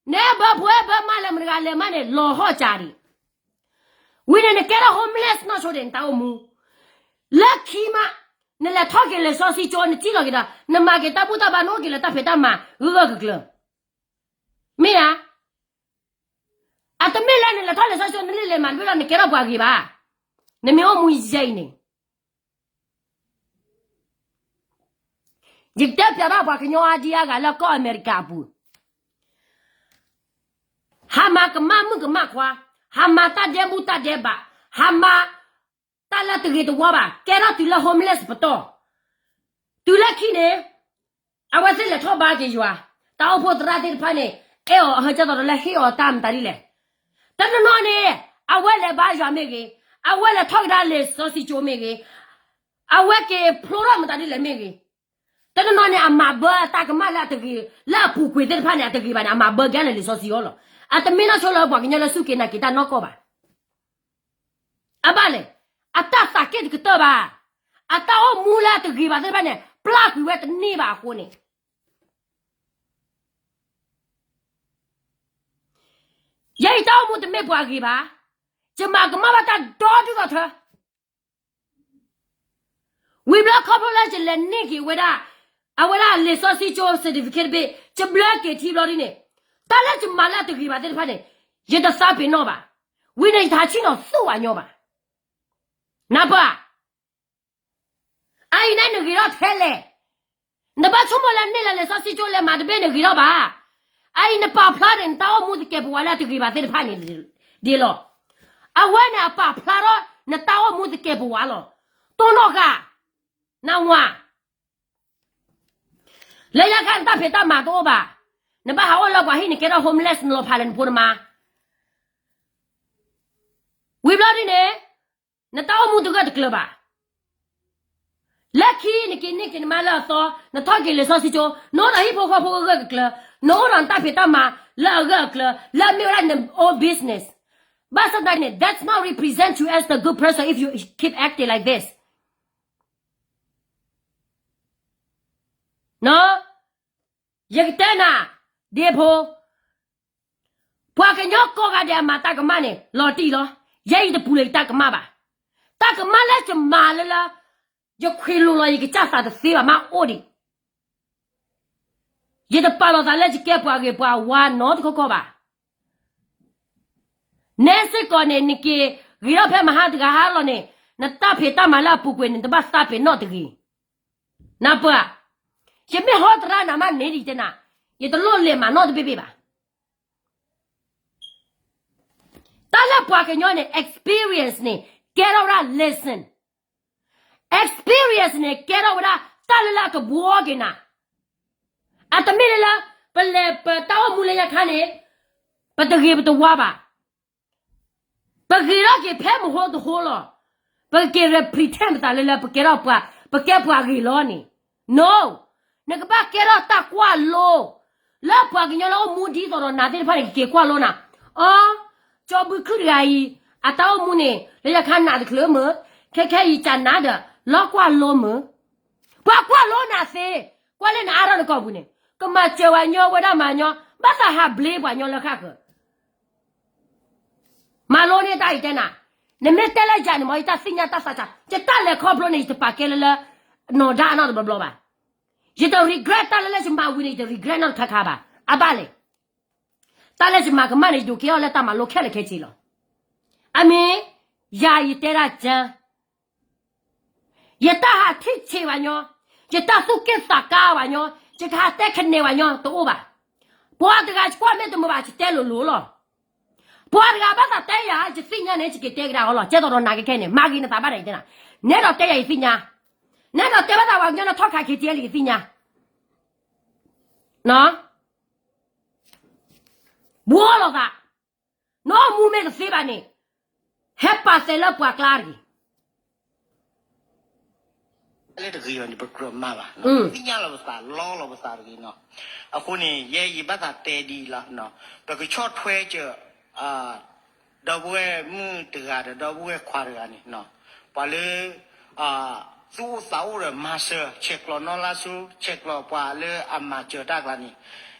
အဲၣ်ဘၢဖိအဲၣ်ဘၢမါလၢမတၤတဂၤလဲၤမးန့ၣ် လီၤဟီၣ်ကၢ်ဒံး. ဝံၤန့ၣ် နကဲထီၣ် homeless နီၢ်ဆိဒံး နတၢ်အိၣ်မူ. လၢခံမး နလဲၤထီၣ်က့ၤလံာ်စီဆှံကၠိ နထံၣ်လီၤက့ၤဒီး နမၤက့ၤတၢ်ဘူၣ်တၢ်ဘါ နအိၣ်က့ၤလၢတၢ်ဖံးတၢ်မၤ ဂၢၢ်ဂၢၢ်ကျၢၤကျၢၤ. မ့ၢ်ဧါ. အတမ့ၢ်လၢနလဲၤထီၣ်လံာ်စီဆှံ နလံာ်လဲၤမၤတဘျီဒီး နကဲထီၣ်ပှၤဂ့ၤဘၣ်. နမ့ၢ်အိၣ်မူယဲအံၤန့ၣ် ယကတဲပျးဘၣ်ပှၤကညီအါဒံအါဂၤလၢကီၢ်အမဲရကၤအပူၤ, ဟးမၤကမၣ်မုၣ်ကမၣ်ခွါ, ဟးမၤတၢ်ဒဲးမူတၢ်ဒဲးဘး, ဟးမၤတၢ်လၢတဂ့ၤတဝါဘၣ်, ကဲထီၣ်တုၤလၢ homeless ပတီၢ်. တုၤလၢခံန့ၣ် အဝဲသ့ၣ်လဲၤထီၣ်ဘါက့ၤယွၤ, တၢ်အိၣ်ဖှိၣ်သရၣ်သ့ၣ်တဖၣ်န့ၣ် အဲၣ်အီၤအဟၢကၢ်သိးဒီးလၢဟ့ၣ်အီၤတၢ်မတၤဒ်လဲၣ်. တနီၤနီၤန့ၣ် အဝဲလဲၤဘါယွၤမ့ၢ်ဂ့ၤ, အဝဲလဲၤထီၣ်ကဒါလံာ်စီဆှံကၠိမ့ၢ်ဂ့ၤ, အဝဲက့ၤဖျိထီၣ်မတၤဒ်လဲၣ်မ့ၢ်ဂ့ၤ, တနီၤနီၤန့ၣ် အမၤဘၢအတၢ်ကမၣ်လၢအတဂ့ၤ, လၢအပူၤကွံာ်သ့ၣ်တဖၣ်န့ၣ် အတဂ့ၤဘၣ်န့ၣ် အမၤဘၢက့ၤလံာ်စီဆှံအီၤလီၤ. အတမ့ၢ်နီၢ်ဆိလၢပှၤကညီလၢစူၢ်က့ၤနာ်က့ၤတၢ်နီၢ်ကီၢ်ဘၣ်. အဘၣ်လဲၣ်, အတၢ်သးက့ၣ်တကတၢၢ်ဘၣ်, အတၢ်အိၣ်မူလၢအတဂ့ၤဘၣ်သ့ၣ်တဖၣ်န့ၣ် ပျၢ်ကွံာ်ဝဲတန့ၢ်ဘၣ်အဃိန့ၣ် ယဲအံၤတၢ်အိၣ်မူတမ့ၢ်ပှၤဂ့ၤဘၣ်, ယမၤကမၣ်ဘၣ်တၢ်ဒီဒူၣ်ဒီထၢ. ဝံၤဘျီခီဖျိလၢယလဲၤန့ၢ်က့ၤဝဲဒၣ်, အဝဲဒၣ်လံာ်စီဆှံကၠိ certificate တဘ့ၣ် ယဘျၢက့ၤထံဘျီဒ်န့ၣ်, တၢ်လၢယမၤလၢအတဂ့ၤဘၣ်သ့ၣ်တဖၣ်န့ၣ် ယတသးပ့ၤနီၣ်ဘၣ်. ဝံၤန့ၣ်ယတဟးဆ့ၣ်နီၤသူၣ်ဘၣ်ညီဘၣ်. နၢ်ပၢၢ်ဧါ. အအံၤန့ၣ်နဂ့ၤထီၣ်ထဲလဲၣ်. နဘၣ်ဆိကမိၣ်လၢန့ၢ်လၢလံာ်စီဆှံကၠိလဲၤမၤတဘ့ၣ်နဂ့ၤထီၣ်ဘၣ်. အအံၤနပာ်ဖျါန့ၣ် နတၢ်အိၣ်မူသကဲးပဝးလၢအတဂ့ၤဘၣ်သ့ၣ်တဖၣ်န့ၣ်ဒ်လီၤ. အဝဲန့ၣ်အပာ်ဖျါထီၣ်နတၢ်အိၣ်မူသကဲးပဝးလီၤ. တိၢ်နီၣ်ဃာ်, နဝၤ လၢညါခါနတၢ်ဖံးတၢ်မၤတအိၣ်ဘၣ်. နဘၣ်ဟးအိၣ်လၢပှၤဟံၣ်န့ၣ် ကဲထီၣ် homeless နလီၤဖးလၢနဖိနမါ. ဝံၤဘျီဒ်န့ၣ် နတၢ်အိၣ်မူတဂၢၢ်တကျၢၤဘၣ်. လၢခံနက့ၤန့ၢ်က့ၤနမါလၢအသီ, နထီၣ်က့ၤလံာ်စီဆှံကၠိ, နအိၣ်ဒီးဟံၣ်ဖိဃီဖိဂၢၢ်ဂၢၢ်ကျၢၤကျၢၤ, နအိၣ်ဒီးနတၢ်ဖံးတၢ်မၤလၢအဂၢၢ်အကျၢၤ, လၢအမ့ၢ်ဝဲဒၣ်န own business. ဘၣ်ဆၣ်သနာ်က့န့ၣ် that's not represent you as the good person if you keep acting like this. ယကတဲနၤ, ဒ့ဖိ, ပှၤကညီကိးဂၤဒဲးအမၤတၢ်ကမၣ်န့ၣ် လီၤတံၢ်လီၤ. ယဲယတပူၤလၢယတၢ်ကမၣ်ဘၣ်. တၢ်ကမၣ်လၢယမၤလၢလၢ ယခွ့လိၤလီၤယကစၢ်သးတသ့ဘၣ်မးအိၣ်ဒံး. ယတပာ်လီၤသးလၢယကဲပှၤဂ့ၤပှၤဝါနီတခီခီဘၣ်. နဲစ့ၢ်ကီးန့ၣ် နက့ၤဂ့ၤထီၣ်ဖဲမဟါတဂၤဟါလီၤန့ၣ် နတၢ်ဖံးတၢ်မၤလၢအပူၤကွံာ်န့ၣ် တဘၣ်သးပ့ၤနီၣ်တဂ့ၤ. နပှၤ, ယမ့ၢ်ဟီတရါနၤမးန့ၣ်ဒ်တဲနၤ, ယတလိၣ်လဲၤမၤနီတဘ့ၣ်ဘ့ၣ်ဘၣ်. တၢ်လၢပှၤကညီန့ၣ် experience န့ၣ် ကဲထီၣ်ဝဲဒၣ် lesson. Experience န့ၣ် ကဲထီၣ်ဝဲဒၣ်တၢ်လၢလၢအကဘှီက့ၤနၤ. အတမ့ၢ်လၢလၢ ပလဲၤပတၢ်အိၣ်မူလၢညါခါန့ၣ် ပတဂ့ၤပတဝါဘၣ်. ပဂ့ၤထီၣ်က့ၤဖဲမဟိတဟိလီၤ. ပကက့ၤ represent ပသးလၢလၢပကဲထီၣ်ပှၤ, ပကဲပှၤဂ့ၤလီၤန့ၣ်. No, နကဘၣ်ကဲထီၣ်တၢ်ကွၢ်လိ, လၢပှၤကညီလၢအိၣ်မူဒ်သိးဒီးနၤသ့ၣ်တဖၣ်န့ၣ် ကက့ၤကွၢ်လိနၤ. အီ, ကၠီဘုခုၣ်တဂၤအံၤ အတၢ်အိၣ်မူန့ၣ် လၢညါခါနးတချုးမုၢ်, ခဲခဲအံၤကနးဒီး လီၤကွၢ်လိမုၢ်. ပှၤကွၢ်လိနၤသ့, ကွၢ်လၢနအါထီၣ်နကိာ်ပူၤန့ၣ် ကမၤစၢၤဝဲညီဝဲဒၣ်မၤညီ, ဘၣ်သးဟးဘျ့ပှၤညီလၢဃၣ်ဃၢၤ မၤလိန့ၢ်တၢ်အံၤတဲနၤ, နမ့ၢ်တဲလၢယၤန့ၣ်မ့ၢ် ယတၢ်သ့ၣ်ညါတၢ်သးစၢ်, ယတၢ်လဲၤခီဖျိန့ၣ် ယတပာ်ကဲလၢလၢ နီၢ်ဒါအနီၢ်တဘျီဘျီဘၣ်. ယတ regret တၢ်လၢလၢယမၤဝံၤန့ၣ် ယတ regret နီၢ်တခါခါဘၣ်. အဘၣ်လဲၣ်. တၢ်လၢယမၤကမၣ်န့ၣ် ယဒိးကဲအီၤလၢတၢ်မၤလိခဲလၢာ်ခဲဆ့လီၤ. အမ့ၢ် ယၤယတဲဒၣ်ကၢ ယတၢ်ဟးထံၣ်ဆံးဘၣ်ညီ, ယတၢ်သူၣ်က့ၣ်သးကါဘၣ်ညီ, ယကဟးတဲခနဲဘၣ်ညီတအိၣ်ဘၣ်. ပှၤတဂၤယကွၢ်မ့ၢ်တမုာ်ဘၣ် ယတဲလိၤလိၤလီၤ. ပှၤတဂၤဘၣ်သးတဲယၤ ယသ့ၣ်ညါန့ၣ် ယက့ၤတဲကဒါအီၤလီၤ. ကဲသိးဒီးနၤကခဲန့ၣ် မၤဂ့ၤနသးဘၣ်ဒ်အံၤတဲနၤ, နဲဒိးတဲယၤယသ့ၣ်ညါ, နဲဒိးတဲဘၣ်သးပှၤကညီလၢထီၣ်ခး KTLA ယသ့ၣ်ညါ ဘှီလိာ်သး, နအိၣ်မူမ့ၢ်တသ့ဘၣ်န့ၣ် ဟဲပာ်သဲးလၢပှၤကျါတဂ့ၤ. လၢတဂ့ၤဘၣ်န့ၣ် ပကြၢးမၤဘၣ်, သ့ၣ်ညါလီၤပသး လီလီၤပသးတဂ့ၤနီၤ. အဃိန့ၣ် ယဲယဘၣ်သးတဲဒ်အံၤလီၤ, ပကဆီၣ်ထွဲစၢၤ ဒီပုၢ်ဝဲၢ်မုၣ်တဂၤဒီး ဒီပုၢ်ဝဲၢ်ခွါတဂၤန့ၣ်, ပှၤလၢ သူၣ်အိၣ်သးအိၣ်ဒီးမၤစၢၤ ဆဲးကျိးနီၢ်လါစိ ဆဲးကျိးပှၤလၢအမၤစၢၤတၢ်ကျါန့ၣ်,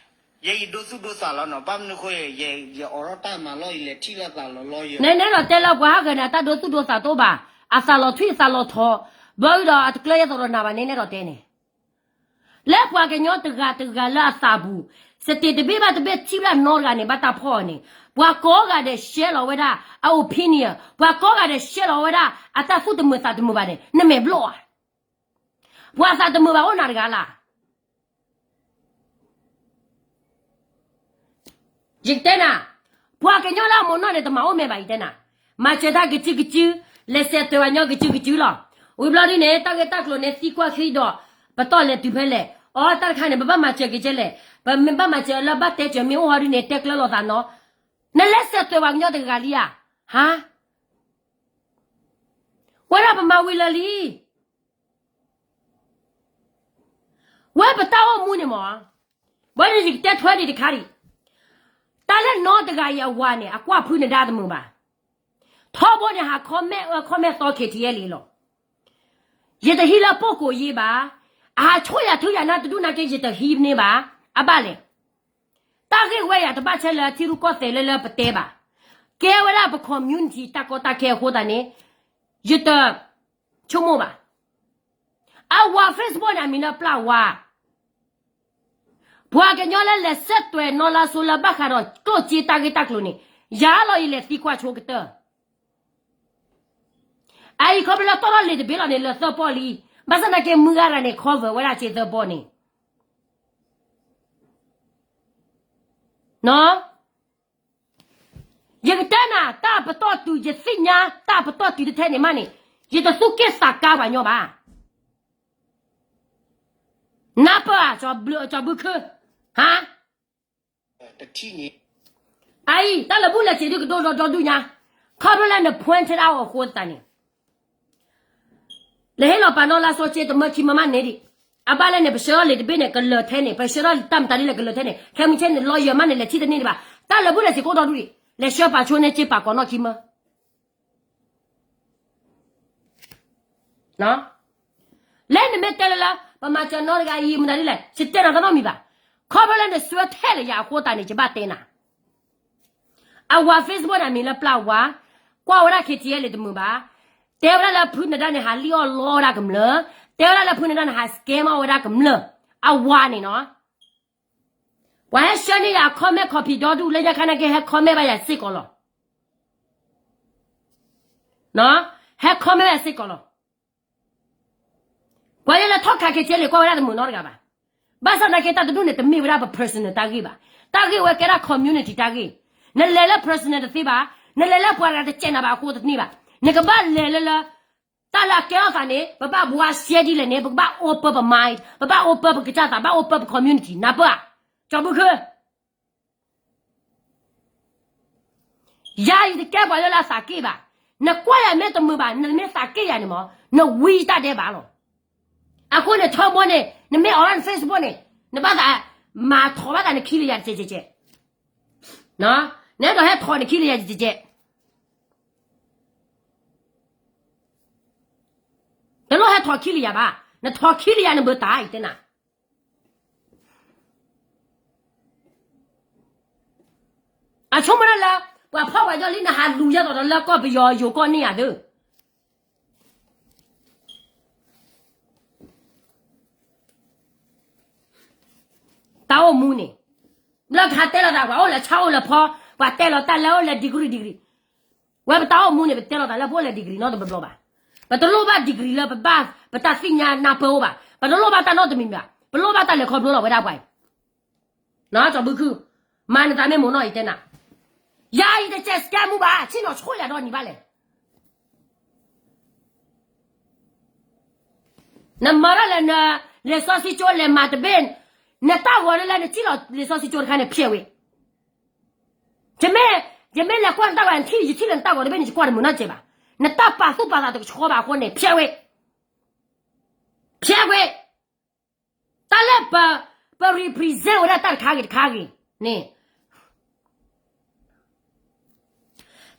ယဲယဒိသူၣ်ဒိသးလီၤနီၤ, ဘၣ်မနုၤအဃိ ယအိးထီၣ်တၢ်မၤလီၢ် ယလဲၤထံၣ်လၢသးလီၤလီၤယၤ. နဲနဲဒီးတဲလၢပှၤဟးဂီၤန့ၣ် အတၢ်ဒိသူၣ်ဒိသးတအိၣ်ဘၣ်, အသးလီၤထွံၣ်အသးလီၤထီ, ဘၣ်အုၣ်ဒီးအတကျၢၤယဲသိးဒီးနၤဘၣ်န့ၣ် နဲဒီးတဲန့ၣ် လၢပှၤကညီတဂၤတဂၤလၢအသးပူၤ, စတ့းတဘ့ၣ်ဘၣ်တဘ့ၣ်ထံၣ်ဘၣ်နီတဂၤန့ၣ် ဘၣ်တၢ်ဖီၣ်အီၤန့ၣ်, ပှၤကိးဂၤဒဲး share လီၤဝဲဒၣ်အ opinion, ပှၤကိးဂၤဒဲး share လီၤဝဲဒၣ်အတၢ်သူၣ်တမုာ်သးတမုာ်ဘၣ်န့ၣ် နမဲာ်ဘျီၣ်ဧါ. ပှၤသးတမုာ်ဘၣ်အိၣ်နၤတဂၤလၢ် ယကတဲနၤ, ပှၤကညီလၢအမိၢ်နီၢ်န့ၣ် တမၤအိၣ်မဲာ်ဘၣ် ယတဲနၤ, မၤစၢၤတၢ်ကစုကစု, လဲၤစဲးသွဲၣ်ပှၤညီကစုကစုလီၤ. ဝံၤဘျီဒ်န့ၣ် တၢ်ဂ့ၢ်တၢ်ကျိၤန့ၣ် သံကွၢ်ခံဒီး ပတီၢ်လဲၤတုၤဖဲလဲၣ်, အီ တၢ်တခါန့ၣ် ပဘၣ်မၤစၢၤက့ၤကဲလဲၣ်, ပမ့ၢ်ဘၣ်မၤစၢၤလၢဘၣ်တဲစၢၤမ့ၢ်အိၣ်ဟီဒ်န့ၣ် တဲကျၢၤလိာ်သးနီၤ, နလဲၤစဲးသွဲၣ်ပှၤကညီတဂၤလံဧါ, ဟါ, ဝဲဒၣ်ပမၤဝံၤလၢာ်လံ ဝဲပတၢ်အိၣ်မူန့ၣ်မ့ၢ်, ဘၣ်ဒီးယကတဲထွဲဒံးတခါဒံး, တၢ်လၢနီတဂၤအံၤအဝၤန့ၣ် အကွၢ်ဖုနဒါတမုာ်ဘၣ်, ထီဘိန့ၣ် ဟး comment အၢ comment သီ KTLA လီၤ. ယတဟံးလၢပိာ်ကိးယ့ဘၣ်, အဟးဆိၣ်ယၤထုယၤနၢ်တဒူၣ်နာ်က့ ယတဟံးန့ၢ်ဘၣ်, အဘၣ်လဲၣ်. တၢ်ဂ့ၢ်ဝဲယၤတဘၣ်ဆၢလၢထံရူၢ်ကီၢ်သဲးလၢလၢပတဲဘၣ်, ကဲဝဲဒၣ်ပ community တၢ်ကီတၢ်ခဲအဃိသတးန့ၣ်, ယတ ဆိကမိၣ်ဘၣ်. အဝၤ Facebook န့ၣ် အမံၤလၢပျၢ်ဝါ, ပှၤကညီလၢလဲၤစဲးသွဲၣ်နီၢ်လါစိလၢဘၣ်ဃးဒီးကျိၣ်စ့တၢ်ဂ့ၢ်တၢ်ကျိၤန့ၣ်, ယၤလီၤယလဲၤသံကွၢ်ဆိကတၢၢ်, အအံၤခီဖျိလၢတီၢ်ထီၣ်လံာ်တဘ့ၣ်လီၤန့ၣ် လၢသၢပီၢ်လံ, ဘၣ်ဆၣ်သနာ်က့ မုၢ်ဂၤတဂၤန့ၣ် cover ဝဲဒၣ်စ့သၢဘီန့ၣ်, ယကတဲနၤ တၢ်ပတီၢ်တုၤ ယသ့ၣ်ညါ တၢ်ပတီၢ်တုၤတထဲန့ၣ်မးန့ၣ်, ယတသူၣ်က့ၣ်သးကါပှၤညီဘၣ်. နၢ်ပၢၢ်ဧါ, ကၠီၤဘုခၢ, ဟါ, အအံၤ တၢ်လၢာ်ဘူၣ်လၢာ်စ့ၤဒုကဒိၣ်ဒီဒူၣ်ညါ, ခီဖျိလၢန point အီၤအဃိသတးန့ၣ် လဲၤဟ့ၣ်လီၤပာ်နီၣ်လၢစီဆ့တမၢခံမၢမးန့ၣ်ဒံး, အဘၣ်လၢန့ၣ် ပဆှၢလံာ်တဘ့ၣ်န့ၣ် ကလၢာ်ထဲန့ၣ်, ပဆှၢထီၣ်တၢ်မတၤဒ်လဲၣ်ကလၢာ်ထဲန့ၣ်, ခဲမုၢ်ဆ့ၣ်န့ၣ် lawyer မးန့ၣ် လဲၤထံၣ်တန့ၢ်ဒံးဘၣ်, တၢ်လၢာ်ဘူၣ်လၢာ်စ့ၤကအိၣ်ဒီဒူၣ်ဒံး, လဲၤဆှၢပာ်ဆိန့ၢ်စ့ပာ်ကိးနီၣ်ခံမၢ လၢနမ့ၢ်တဲလၢလၢ ပမၤစၢၤနီတဂၤအံၤ မတၤဒ်လဲၣ် ယတဲနၤတနီတမံၤဘၣ်. ခီဖျိလၢနစွဲထဲလၢယၤအဃိသတးန့ၣ် ယဘၣ်တဲနၤ, အဝၤ Facebook န့ၣ် အမံၤလၢပျၢ်ဝါ, ကွၢ်ဝဲဒၣ် KTLA တမုာ်ဘၣ်, တဲဝဲဒၣ်လၢဖုနဒါန့ၣ် ဟးလံၣ်အီၣ်လီအီၣ်ဝဲဒၣ်ကမျၢၢ်, တဲဝဲဒၣ်လၢဖုနဒါန့ၣ် ဟး scam အီၣ်ဝဲဒၣ်ကမျၢၢ်, အဝၤန့ၣ်နီၤ ပှၤဟဲဆှၢန့ၢ်ယၤ comment copy ဒီဒူၣ် လၢညါခါနာ်က့ ဟဲ comment ဘၣ်ယၤစ့ၢ်ကီးလီၤ. ဟဲ comment ဘၣ်ယၤစ့ၢ်ကီးလီၤ. ပှၤလၢထီၣ်ခး KTLA ကွၢ်ဝဲဒၣ်တမုာ်နီတဂၤဘၣ်. ဘၣ်ဆၣ်သနာ်က့ တၢ်တဒူၣ်န့ၣ် တမ့ၢ်ဝဲဒၣ်ပ personal တၢ်ဂ့ၢ်ဘၣ်. တၢ်ဂ့ၢ်ဝဲကဲဒၣ် community တၢ်ဂ့ၢ်. နလဲၤလၢ personal တသ့ဘၣ်. နလဲၤလၢပှၤတဂၤတစဲးနၤဘၣ်အဃိတန့ၢ်ဘၣ်. နကဘၣ်လဲၤလၢလၢ တၢ်လၢအကဲထီၣ်သးန့ၣ် ပဘၣ်ဘှါရှဲဒ်လဲၣ်န့ၣ် ပကဘၣ် open ပ mind, ပဘၣ် open ပကစၢ်သး, ဘၣ် open ပ community နၢ်ပၢၢ်ဧါ. ကၠီၤဘုခၢ, ယၤအံၤတကဲပှၤလၢလၢအသးက့ၣ်ဘၣ်. နကွၢ်ယၤမ့ၢ်တမုာ်ဘၣ်, နမ့ၢ်သးက့ၣ်ယၤန့ၣ်မး, နဝံတၢ်ဒဲးဘးလီၤ. အဃိန့ၣ် ထၢဘိန့ၣ် နမ့ၢ်အီၤလၢန Facebook န့ၣ် နဘၣ်သးမၤထီၣ်ဘၣ်သးနခံလၢယၤတကဲးကဲးကဲး, နအဲၣ်ဒိးဟဲထီၣ်နခံလၢယၤတကဲးကဲး, တလိၣ်ဟဲထီၣ်ခံလၢယၤဘၣ်. နထီၣ်ခံလၢယၤနဘၢတၢ်အံၤတဲနၤ အဆိကမိၣ်ဒၣ်လၢ ပှၤဖီၣ်ပှၤညီလံ နဟးလူၤယဲၢ်သိးဒီးလၢကီၢ်ပယီၤယိၤကီၢ်န့ၣ်ယၤဒၢ တၢ်အိၣ်မူန့ၣ် လၢကဟးတဲလီၤသး ပှၤအိၣ်လၢဆၣ်အိၣ်လၢဖီ ပှၤတဲလီၤတၢ်လၢအိၣ်လၢ degree degree ဝဲပတၢ်အိၣ်မူန့ၣ် ပတဲလီၤသးလၢပအိၣ်လၢ degree နီတဘျီဘျီဘၣ်. ပတလိၣ်ဘၣ် degree လၢပဘၣ် ပတၢ်သ့ၣ်ညါနၢ်ပၢၢ်အိၣ်ဘၣ်. ပတလိၣ်ဘၣ်တၢ်နီတမံၤဘၣ်. ပလိၣ်ဘၣ်တၢ်လဲၤခီဖျိလီၤဝဲဒၣ်ပှၤအံၤ ကၠီၤဘုခုၣ်, မၤနသးမ့ၢ်မိၢ်နီၢ်အံၤတဲနၤ, ယၤအံၤတကဲးစကဲမူဘၣ် ဆ့ၣ်နီၤဆှိၣ်ယၤဒီးနံၤဘၣ်လဲၣ်. နမၤတၢ်လဲၣ်န လံာ်စီဆှံကၠိလဲၤမၤတဘ့ၣ်, နတၢ်ဂီၤလၢလၢနထံၣ်လီၤလံာ်စီဆှံကၠိတခါန့ၣ် ဖျဲးဝဲ, ယမ့ၢ် ယမ့ၢ်လဲၤကွၢ်နတၢ်ဂီၤနထံၣ် ယထံၣ်လၢနတၢ်ဂီၤတဘ့ၣ်န့ၣ် ယကွၢ်တမုာ်နီတစဲးဘၣ်. နတၢ်ပာ်သူၣ်ပာ်သးတကဆှီဘၣ်အဃိန့ၣ် ဖျဲးဝဲ, ဖျဲးဝဲ တၢ်လၢပ ပ represent ဝဲဒၣ်တၢ်တခါဂ့ၤတခါဂ့ၤန့ၣ်,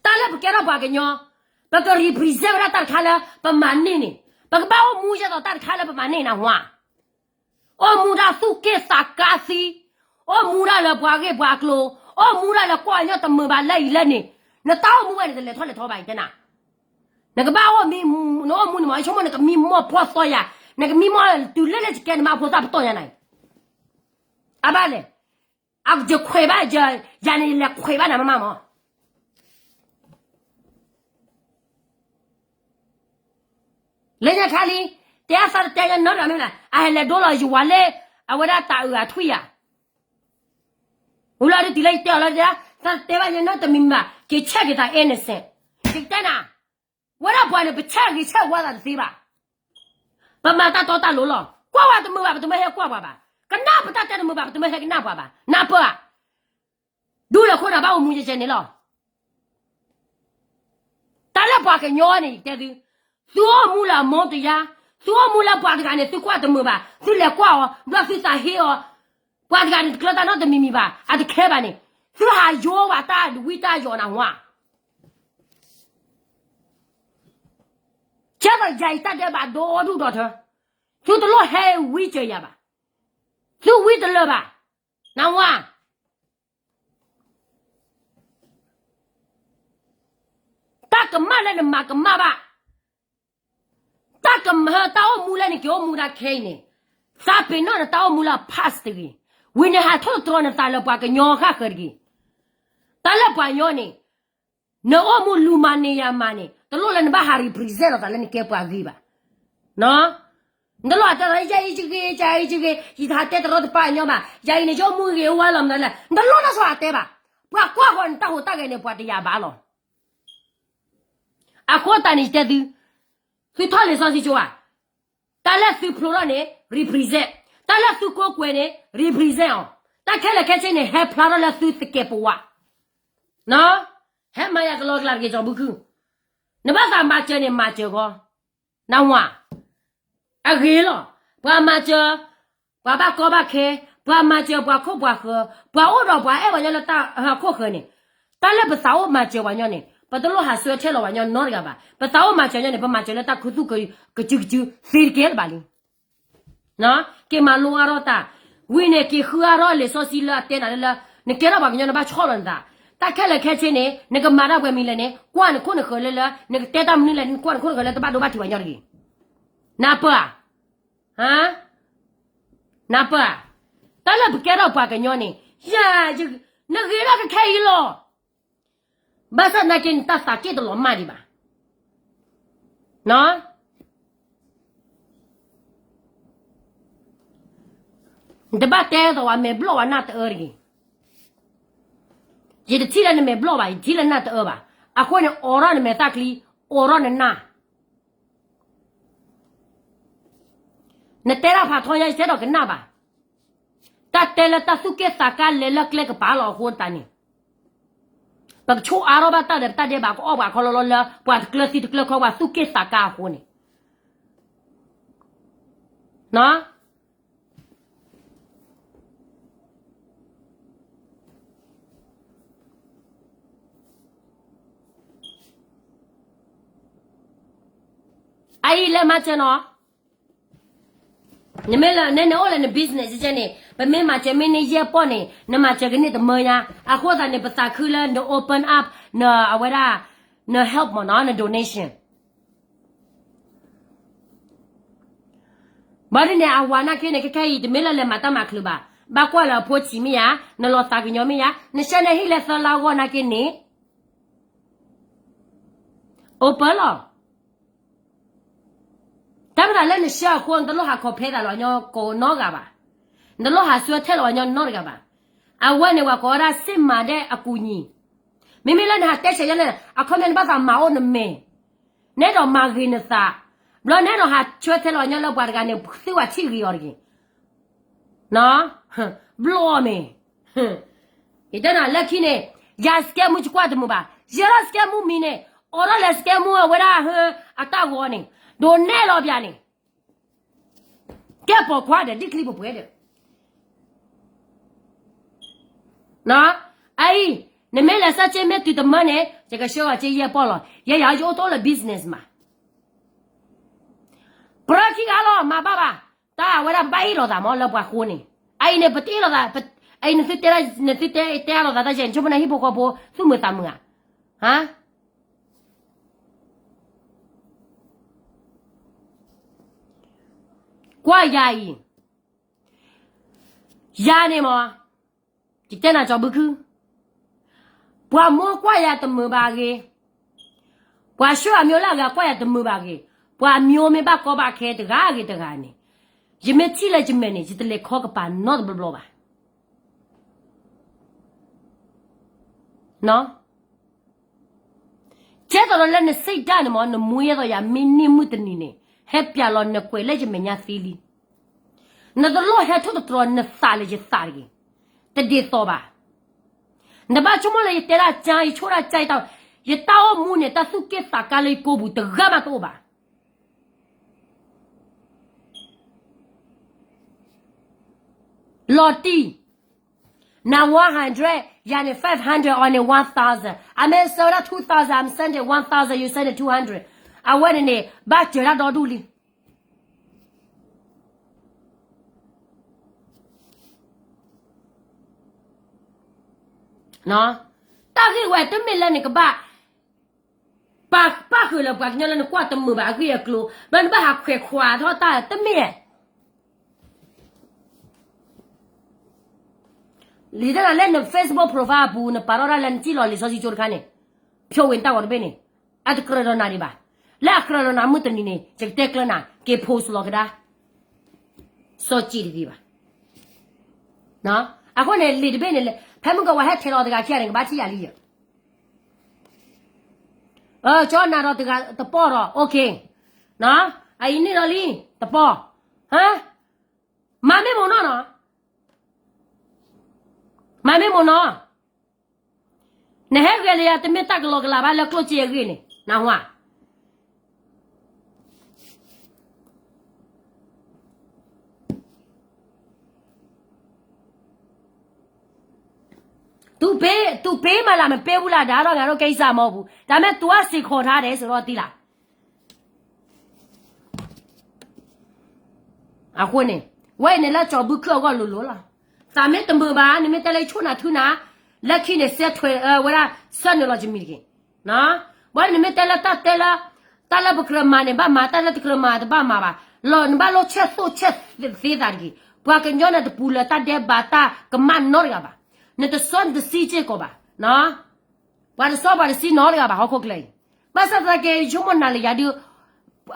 တၢ်လၢပကဲထီၣ်ပှၤကညီ, ပက represent ဝဲဒၣ်တၢ်တခါလၢပမၤန့ၢ်န့ၣ်, ပကဘၣ်အိၣ်မူယဲသိးတၢ်တခါလၢပမၤန့ၢ်နၤဝါ, အိၣ်မူဒၣ်သူၣ်က့ၣ်သးကါသံ, အိၣ်မူဒၣ်လၢပှၤဂ့ၢ်ပှၤကျိၤ, အိၣ်မူဒၣ်လၢကွၢ်ညီတမုာ်ဘၣ်လၢအံၤလၢန့ၣ်, နတၢ်အိၣ်မူဝဲန့ၣ် တလဲၤထီၣ်လဲၤထီဘၣ်အံၤတဲနၤ နကဘၣ်အိၣ်မံ, နအိၣ်မူန့ၣ်မး ယဆိကမိၣ်နကမံမီၢ်ဖှီၣ်သီယၤ, နကမံမီၢ်တုၤလၢလၢယကဲနမါဖိသၣ်ပတီၢ်ယၤနၤအံၤ, အဘၣ်လဲၣ်, ယခွဲးဘၣ်, ယၤန့ၣ်ယလဲၤခွဲးဘၣ်နၤမးမးမး လၢညါခါလံ, တဲအသးတတဲညါနီတဂၤမ့ၢ်မနုၤလဲၣ်, အဟဲလဲၤဒိလီၤယဝၤလၢ အဝဲဒၣ်တၢ်အုးအထွံၣ်ယၤ, ဝံၤလီၤဒုးတုၤလၢယတဲအီၤလီၤ, သးတတဲဘၣ်ညါနီတမံၤမံၤဘၣ်, က့ၤဆဲးက့ၤသး innocent, ယကတဲနၤ, ဝဲဒၣ်ပှၤန့ၣ် ပဆဲးဂ့ၤဆဲးဝါသးတသ့ဘၣ်, ပမၤတၢ်တီတၢ်လိၤလီၤ, ကွၢ်ဝဲတမုာ်ဘၣ် ပတမၢဟဲကွၢ်ပှၤဘၣ်, ကနၣ်ပတၢ်တဲတမုာ်ဘၣ် ပတမၢဟဲကနၣ်ပှၤဘၣ်, နၢ်ပၢၢ်ဧါ ဒူလၢခိၣ်နၢ်ဘၣ်အိၣ်မူယဲယဲန့ၣ်လီၤ. တၢ်လၢပှၤကညီန့ၣ် ယတဲသု, သုအိၣ်မူလၢအမူတယါ, သုအိၣ်မူလၢပှၤတဂၤန့ၣ် သုကွၢ်တမုာ်ဘၣ်, သုလဲၤကွၢ်အီၤ, ဘျီသုသးဟ့အီၤ, ပှၤတဂၤန့ၣ်တကျၢၤတၢ်နီတမံၤမံၤဘၣ်, အတခဲဘၣ်န့ၣ်, သုဟးယိဝဲတၢ်ဝံတၢ်ယိးနၢ်ဟူဧါ ကဲသိးယၤအံၤတၢ်ဒဲးဘး ဒိၣ်ဒူၣ်ဒီးထၢ, သုတလိၣ်ဟဲဝံစၢၤယၤဘၣ်, သုဝံတလၢာ်ဘၣ်, နၢ်ဟူဧါ, တၢ်ကမၣ်လၢနမၤကမၣ်ဘၣ်, တၢ်ကမၣ်တၢ်အိၣ်မူလၢနက့ၤအိၣ်မူဒၣ်ခဲအံၤန့ၣ်, သးပ့ၤနီၣ်နတၢ်အိၣ်မူလၢအ past တဂ့ၤ, ဝံၤနဟးထီၣ်တြီနသးလၢပှၤကညီဃၣ်ဃၢၤတဂ့ၤ, တၢ်လၢပှၤကညီန့ၣ် နအိၣ်မူလူၤမၤန့ၢ်ယၤမၤန့ၣ် တလိၣ်လၢနဘၣ်ဟး represent လီၤသးလၢနကဲပှၤဂ့ၤဘၣ်, နီၢ်, နတလိၣ်ဟးတဲလီၤ ယၤအံၤယဂ့ၤ ယၤအံၤယဂ့ၤ ယတဟးတဲတရီတပါအညီဘၣ် ယၤအံၤန့ၣ် ယအိၣ်မူဂ့ၤအိၣ်ဝါလီၤမနုၤလဲၣ် နတလိၣ်တၢ်ဆိဟးတဲဘၣ်. ပှၤကွၢ်ဃီၤနတၢ်ဟူးတၢ်ဂဲၤန့ၣ် ပှၤတယာ်ဘၣ်လီၤ. အဃိသတးန့ၣ် ယတဲသု, သုထီၣ်လံာ်စီဆှံကၠိဧါ, တၢ်လၢသုဖျိထီၣ်န့ၣ် represent, တၢ်လၢသုကိးကွဲးန့ၣ် represent အီၤ, တၢ်ခဲလၢာ်ခဲဆ့န့ၣ် ဟဲဖျါထီၣ်လၢသုသကဲးပဝး, ဟဲမၤယၤကလီကလီတက့ၢ် ကၠီၤဘုခုၣ်, နဘၣ်သးမၤစၢၤန့ၣ် မၤစၢၤဃီ, နဝၤ အဂ့ၤလီၤ, ပှၤမၤစၢၤ, ပှၤဘၣ်ကီဘၣ်ခဲ, ပှၤမၤစၢၤပှၤခိၣ်ပှၤဃၢၤ, ပှၤအိၣ်ဒီးပှၤအဲၣ်ပှၤညီလၢတၢ်ဟးခိၣ်ဃၢၤန့ၣ်, တၢ်လၢပသးအိၣ်မၤစၢၤပှၤညီန့ၣ် ပတလိၣ်ဟးဆှၢထဲလီၤပှၤညီနီတဂၤဘၣ်. ပသးအိၣ်မၤစၢၤညီန့ၣ် ပမၤစၢၤလၢတၢ်ခူသူၣ်ကစုကစုသ့တကဲလၢၤဘၣ်လံ. က့ၤမၤလိအါထီၣ်တၢ်, ဝံၤန့ၣ် က့ၤဃုအါထီၣ်လံာ်စီဆှံလၢအတဲနၤလၢလၢ, နကဲထီၣ်ပှၤကညီနဘၣ်ဆီၣ်လီၤနသး, တၢ်ခဲလၢာ်ခဲဆ့န့ၣ် နကမၤတၢ်ပှဲၤမံၤလဲၣ်န့ၣ် ကွၢ်နခိၣ်နဃၢၤလၢလၢ, နကတဲတၢ်မနုၤလဲၣ်န့ၣ် နကွၢ်နခိၣ်နဃၢၤလၢတဘၣ်ဒိဘၣ်ထံးပှၤညီတဂ့ၤ. နၢ်ပၢၢ်ဧါ, နၢ်ပၢၢ်ဧါ, တၢ်လၢပကဲထီၣ်ပှၤကညီန့ၣ်, ယၤ, နဂ့ၤထီၣ်ကခဲအံၤလီၤ. ဘၣ်ဆၣ်သနာ်က့ နတၢ်သးက့ၣ်တလီၤမၢ်ဒံးဘၣ်. နတဘၣ်တဲသိးဝဲ မဲာ်ဘျီၣ်ဝဲနၢ်တအၢတဂ့ၤ. ယတထံၣ်လၢနမဲာ်ဘျီၣ်ဘၣ်, ယထံၣ်လၢနၢ်တအၢဘၣ်. အဃိန့ၣ် အိးထီၣ်နမဲာ်သၣ်ချံ, အိးထီၣ်နနၢ် နတဲတၢ်ဖးထီညါ ယတဲဒီးကနၣ်ဘၣ်. တၢ်တဲလၢတၢ်သူၣ်က့ၣ်သးကါလဲၤလၢကျဲကပၤလီၤအဃိသတးန့ၣ်, ပကဆိၣ်အါထီၣ်ဘၣ်တၢ်ဒီးပတၢ်ဒဲးဘး ကအီၣ်ပှၤခီလီၤလီၤလၢ ပှၤတကျၢၤသံတကျၢၤခီ ပှၤသူၣ်က့ၣ်သးကါအဃိန့ၣ် အအံၤလဲၤမၤစၢၤနီၤ, နမ့ၢ်လၢနအိၣ်လၢန business ကဲန့ၣ် ပမ့ၢ်မၤစၢၤမ့ၢ်န့ၢ်ယဲၢ်ပီၢ်န့ၣ် နမၤစၢၤကန့ၢ်တမၢညါ, အဃိသတးန့ၣ် ပသးခုလၢန open up နအဝဲဒၣ် န help မ့ၢ်နီၤ န donation ဘၣ်ဒ်န့ၣ် အဝၤနာ်က့န့ၣ် ခဲခဲအံၤ တမ့ၢ်လၢလဲၤမၤတၢ်မၤချုးဘၣ်, ဘၣ်ကွၢ်လၢအဖိဆံးမ့ၢ်ဧါ, နလီၤသးကညီၤမ့ၢ်ဧါ, နဆှၢန့ၢ်ဟံၣ်လၢသၢလါအဂီၢ်နာ်က့န့ၣ် open လီၤ. တၢ်မတၤလၢနဆှၢအဃိ နတလိၣ်ဟးခီဖျိသးလၢပှၤကညီကိးနီတဂၤဘၣ်, နတလိၣ်ဟးဆှၢထဲလၢပှၤကညီနီတဂၤဘၣ်. အဝဲန့ၣ် ပှၤကိးဝဲဒၣ် စစ်မှန်တဲ့ အကူအညီ, မ့မ့ၢ်လၢနဟးတဲဆဲးယဲန့ၣ် အခီပညီနဘၣ်သးမၤအိၣ်နမဲာ်, နအဲၣ်ဒိးမၤဂ့ၤနသး, ဘျီနအဲၣ်ဒိးဟးဆှၢထဲလၢပှၤကညီလၢပှၤတဂၤန့ၣ် သုဝဲထံၣ်ဂ့ၤအီၤတဂ့ၤ ဘျီမ့ၢ် ယတဲနၤလၢခံန့ၣ်, ယၤ scam မူ ယကွၢ်တမုာ်ဘၣ်, ယဲထီၣ် scam မူမံၤန့ၣ်, အိးထီၣ်လဲၤ scam မူ အဝဲဒၣ် အတၢ်ဂီၤန့ၣ်, ဒိးနဲၣ်လီၤပၠးန့ၣ်, ကဲပိာ်ခွါဒီး ဒ်ချံပှဲၤပှဲၤဒီး အအံၤ, နမ့ၢ်လဲၤဆှၢစ့မ့ၢ်တုၤတမၢန့ၣ် ယကဆှၢအီၤစ့ယဲၢ်ပီၢ်လီၤ. ယဲယၤယအိၣ်တအိၣ်လၢ business မး, ပြၢခံဂၤလီၤ မၤဘၣ်ဘၣ်, တၢ်အဝဲဒၣ်ပဘၣ်အ့ၣ်လိာ်သးမးလၢပှၤဃိန့ၣ်, အအံၤန့ၣ် ပတအ့ၣ်လိာ်သး, အအံၤ နသုတဲ, နသုတဲတဲအလိာ်သးတၢ်ယဲၢ်န့ၣ် ဆိကမိၣ်နဟံၣ်ဖိဃီဖိ သူၣ်မုာ်သးမုာ်ဧါ, ဟါ ကွၢ်ယၤအံၤ, ယၤန့ၣ်မး, ယတဲနၤကၠီဘုခု, ပှၤမိၢ်ကွၢ်ယၤတမုာ်ဘၣ်အဂ့ၢ်, ပှၤဆှၢအမျိုးလၢအဂၤကွၢ်ယၤတမုာ်ဘၣ်အဂ့ၢ်, ပှၤမျိုးမ့ၢ်ဘၣ်ကီဘၣ်ခဲတဂၤဂ့ၤတဂၤန့ၣ်, ယမ့ၢ်ထံၣ်လၢယမဲာ်န့ၣ် ယတလဲၤခီကပၤနီတဘျီဘျီဘၣ်. ကဲသိးဒီးလၢနစိတ်ဓာတ်န့ၣ်မး နမူယဲသိးယၤ မ့ၢ်န့ၢ်မုၢ်တနံၤန့ၣ် ဟဲပၠးလီၤနကွဲးလၢယမဲာ်ညါသ့လံ. နတလိၣ်ဟဲထိၣ်သတြီၤနသးလၢယသးတဂ့ၤ. တဒ်သိးဘၣ်. နဘၣ်ဆိကမိၣ်လၢယတဲဒၣ်ကါ ယဆိၣ်ဒၣ်ကါ ယတၢ်, ယတၢ်အိၣ်မူန့ၣ် တၢ်သူၣ်က့ၣ်သးကါလၢယကိာ်ပူၤတဂၤမးတအိၣ်ဘၣ်. လီၤတံၢ်, န one hundred, ယၤန့ၣ် five hundred, အီၤန့ၣ် one thousand, အမ့ၢ်ဆှၢဝဲဒၣ် two thousand, I'm sending one thousand, you send two hundred, အဝဲန့ၣ်န့ၣ် ဘၣ်စၢၤတၢ်ဒီဒူၣ်လံ. တၢ်ဂ့ၢ်ဝဲတမ့ၢ်လၢနကဘၣ် ပာ်ဃုာ်လၢပှၤကညီလၢနကွၢ်တမုာ်ဘၣ်အဂ့ၢ်အကျိၤ ဘျီနဘၣ်ဟးခွဲးခွါထီၣ်တၢ်တမ့ၢ် လံာ်တၢ်နၤလၢန Facebook profile အပူၤ နပာ်ထီၣ်ဒၣ်လၢနစံၣ်လီၤလံာ်စီဆှံကၠိတခါန့ၣ်, ဖျိးဝဲနတၢ်ဂီၤတဘ့ၣ်န့ၣ်, အတကြၢးဒီးနၤဒံးဘၣ်. လၢအကြၢးဒီးနၤမုၢ်တနံၤန့ၣ် ယကတဲကျၢၤနၤ က့ၤ post လီၤကဒါ. စီၤစံးတဂ့ၤဘၣ်. အဃိန့ၣ် လံာ်တဘ့ၣ်န့ၣ်လဲၣ် ဖဲမုၢ်ကဝၤဟဲထဲးလီၤတဂၤခံဂၤန့ၣ် ကဘၣ်ထံၣ်ယၤလံယဲၢ်. ကၠီနၤဒီးတဂၤတပီၢ်ဒီး okay, အအံၤန့ၣ်ဒီးလံ တပီၢ်, ဟါ, မၤမ့ၢ်မိၢ်နီၢ်နီၤ, မၤမ့ၢ်မိၢ်နီၢ်, နဟဲဂဲၤလၢယၤ တမ့ၢ်တၢ်ကလီကလးဘၣ်လၢကျိၣ်စ့အဂ့ၢ်န့ၣ် နၢ်ဟူဧါ. သူပေး, သူပေးမှာလား မပေးဘူးလား ဒါတော့ ငါတို့ကိစ္စမဟုတ်ဘူး. ဒါပေမဲ့ သူက စင်ခေါ်ထားတယ်ဆိုတော့ သိလား. အဃိန့ၣ် ဝဲအံၤန့ၣ်လၢကၠီၤဘုခုၣ်အဂီၢ်လိၤလိၤလီၤ. သးမ့ၢ်တမုာ်ဘၣ် နမ့ၢ်တဲလၢယဆိၣ်နၤထုနၤ လၢခံန့ၣ် စဲထွဲဝဲဒၣ် ဆၢနုာ်လီၤယမံၤတက့ၢ်. ဘၣ်နမ့ၢ်တဲလၢတၢ်တဲလၢ တၢ်လၢပကြၢးမၤန့ၣ် ဘၣ်မၤ, တၢ်လၢတကြၢးမၤတဘၣ်မၤဘၣ်. လီၤနဘၣ်လိၣ်ဆဲးသိၣ်ဆဲးသ့သးတက့ၢ်. ပှၤကညီန့ၣ်တပူၤလၢတၢ်ဒဲးဘးတၢ်ကမၣ်နီတဂၤဘၣ်. နတစီနတဆှံစ့ၢ်ကီးဘၣ်. ပှၤတစီပှၤတဆှံနီတဂၤဘၣ် ဟီၣ်ခိၣ်ချၢအံၤ. ဘၣ်ဆၣ်သနာ်က့ ယဆိကမိၣ်နၤလၢယၤဒုး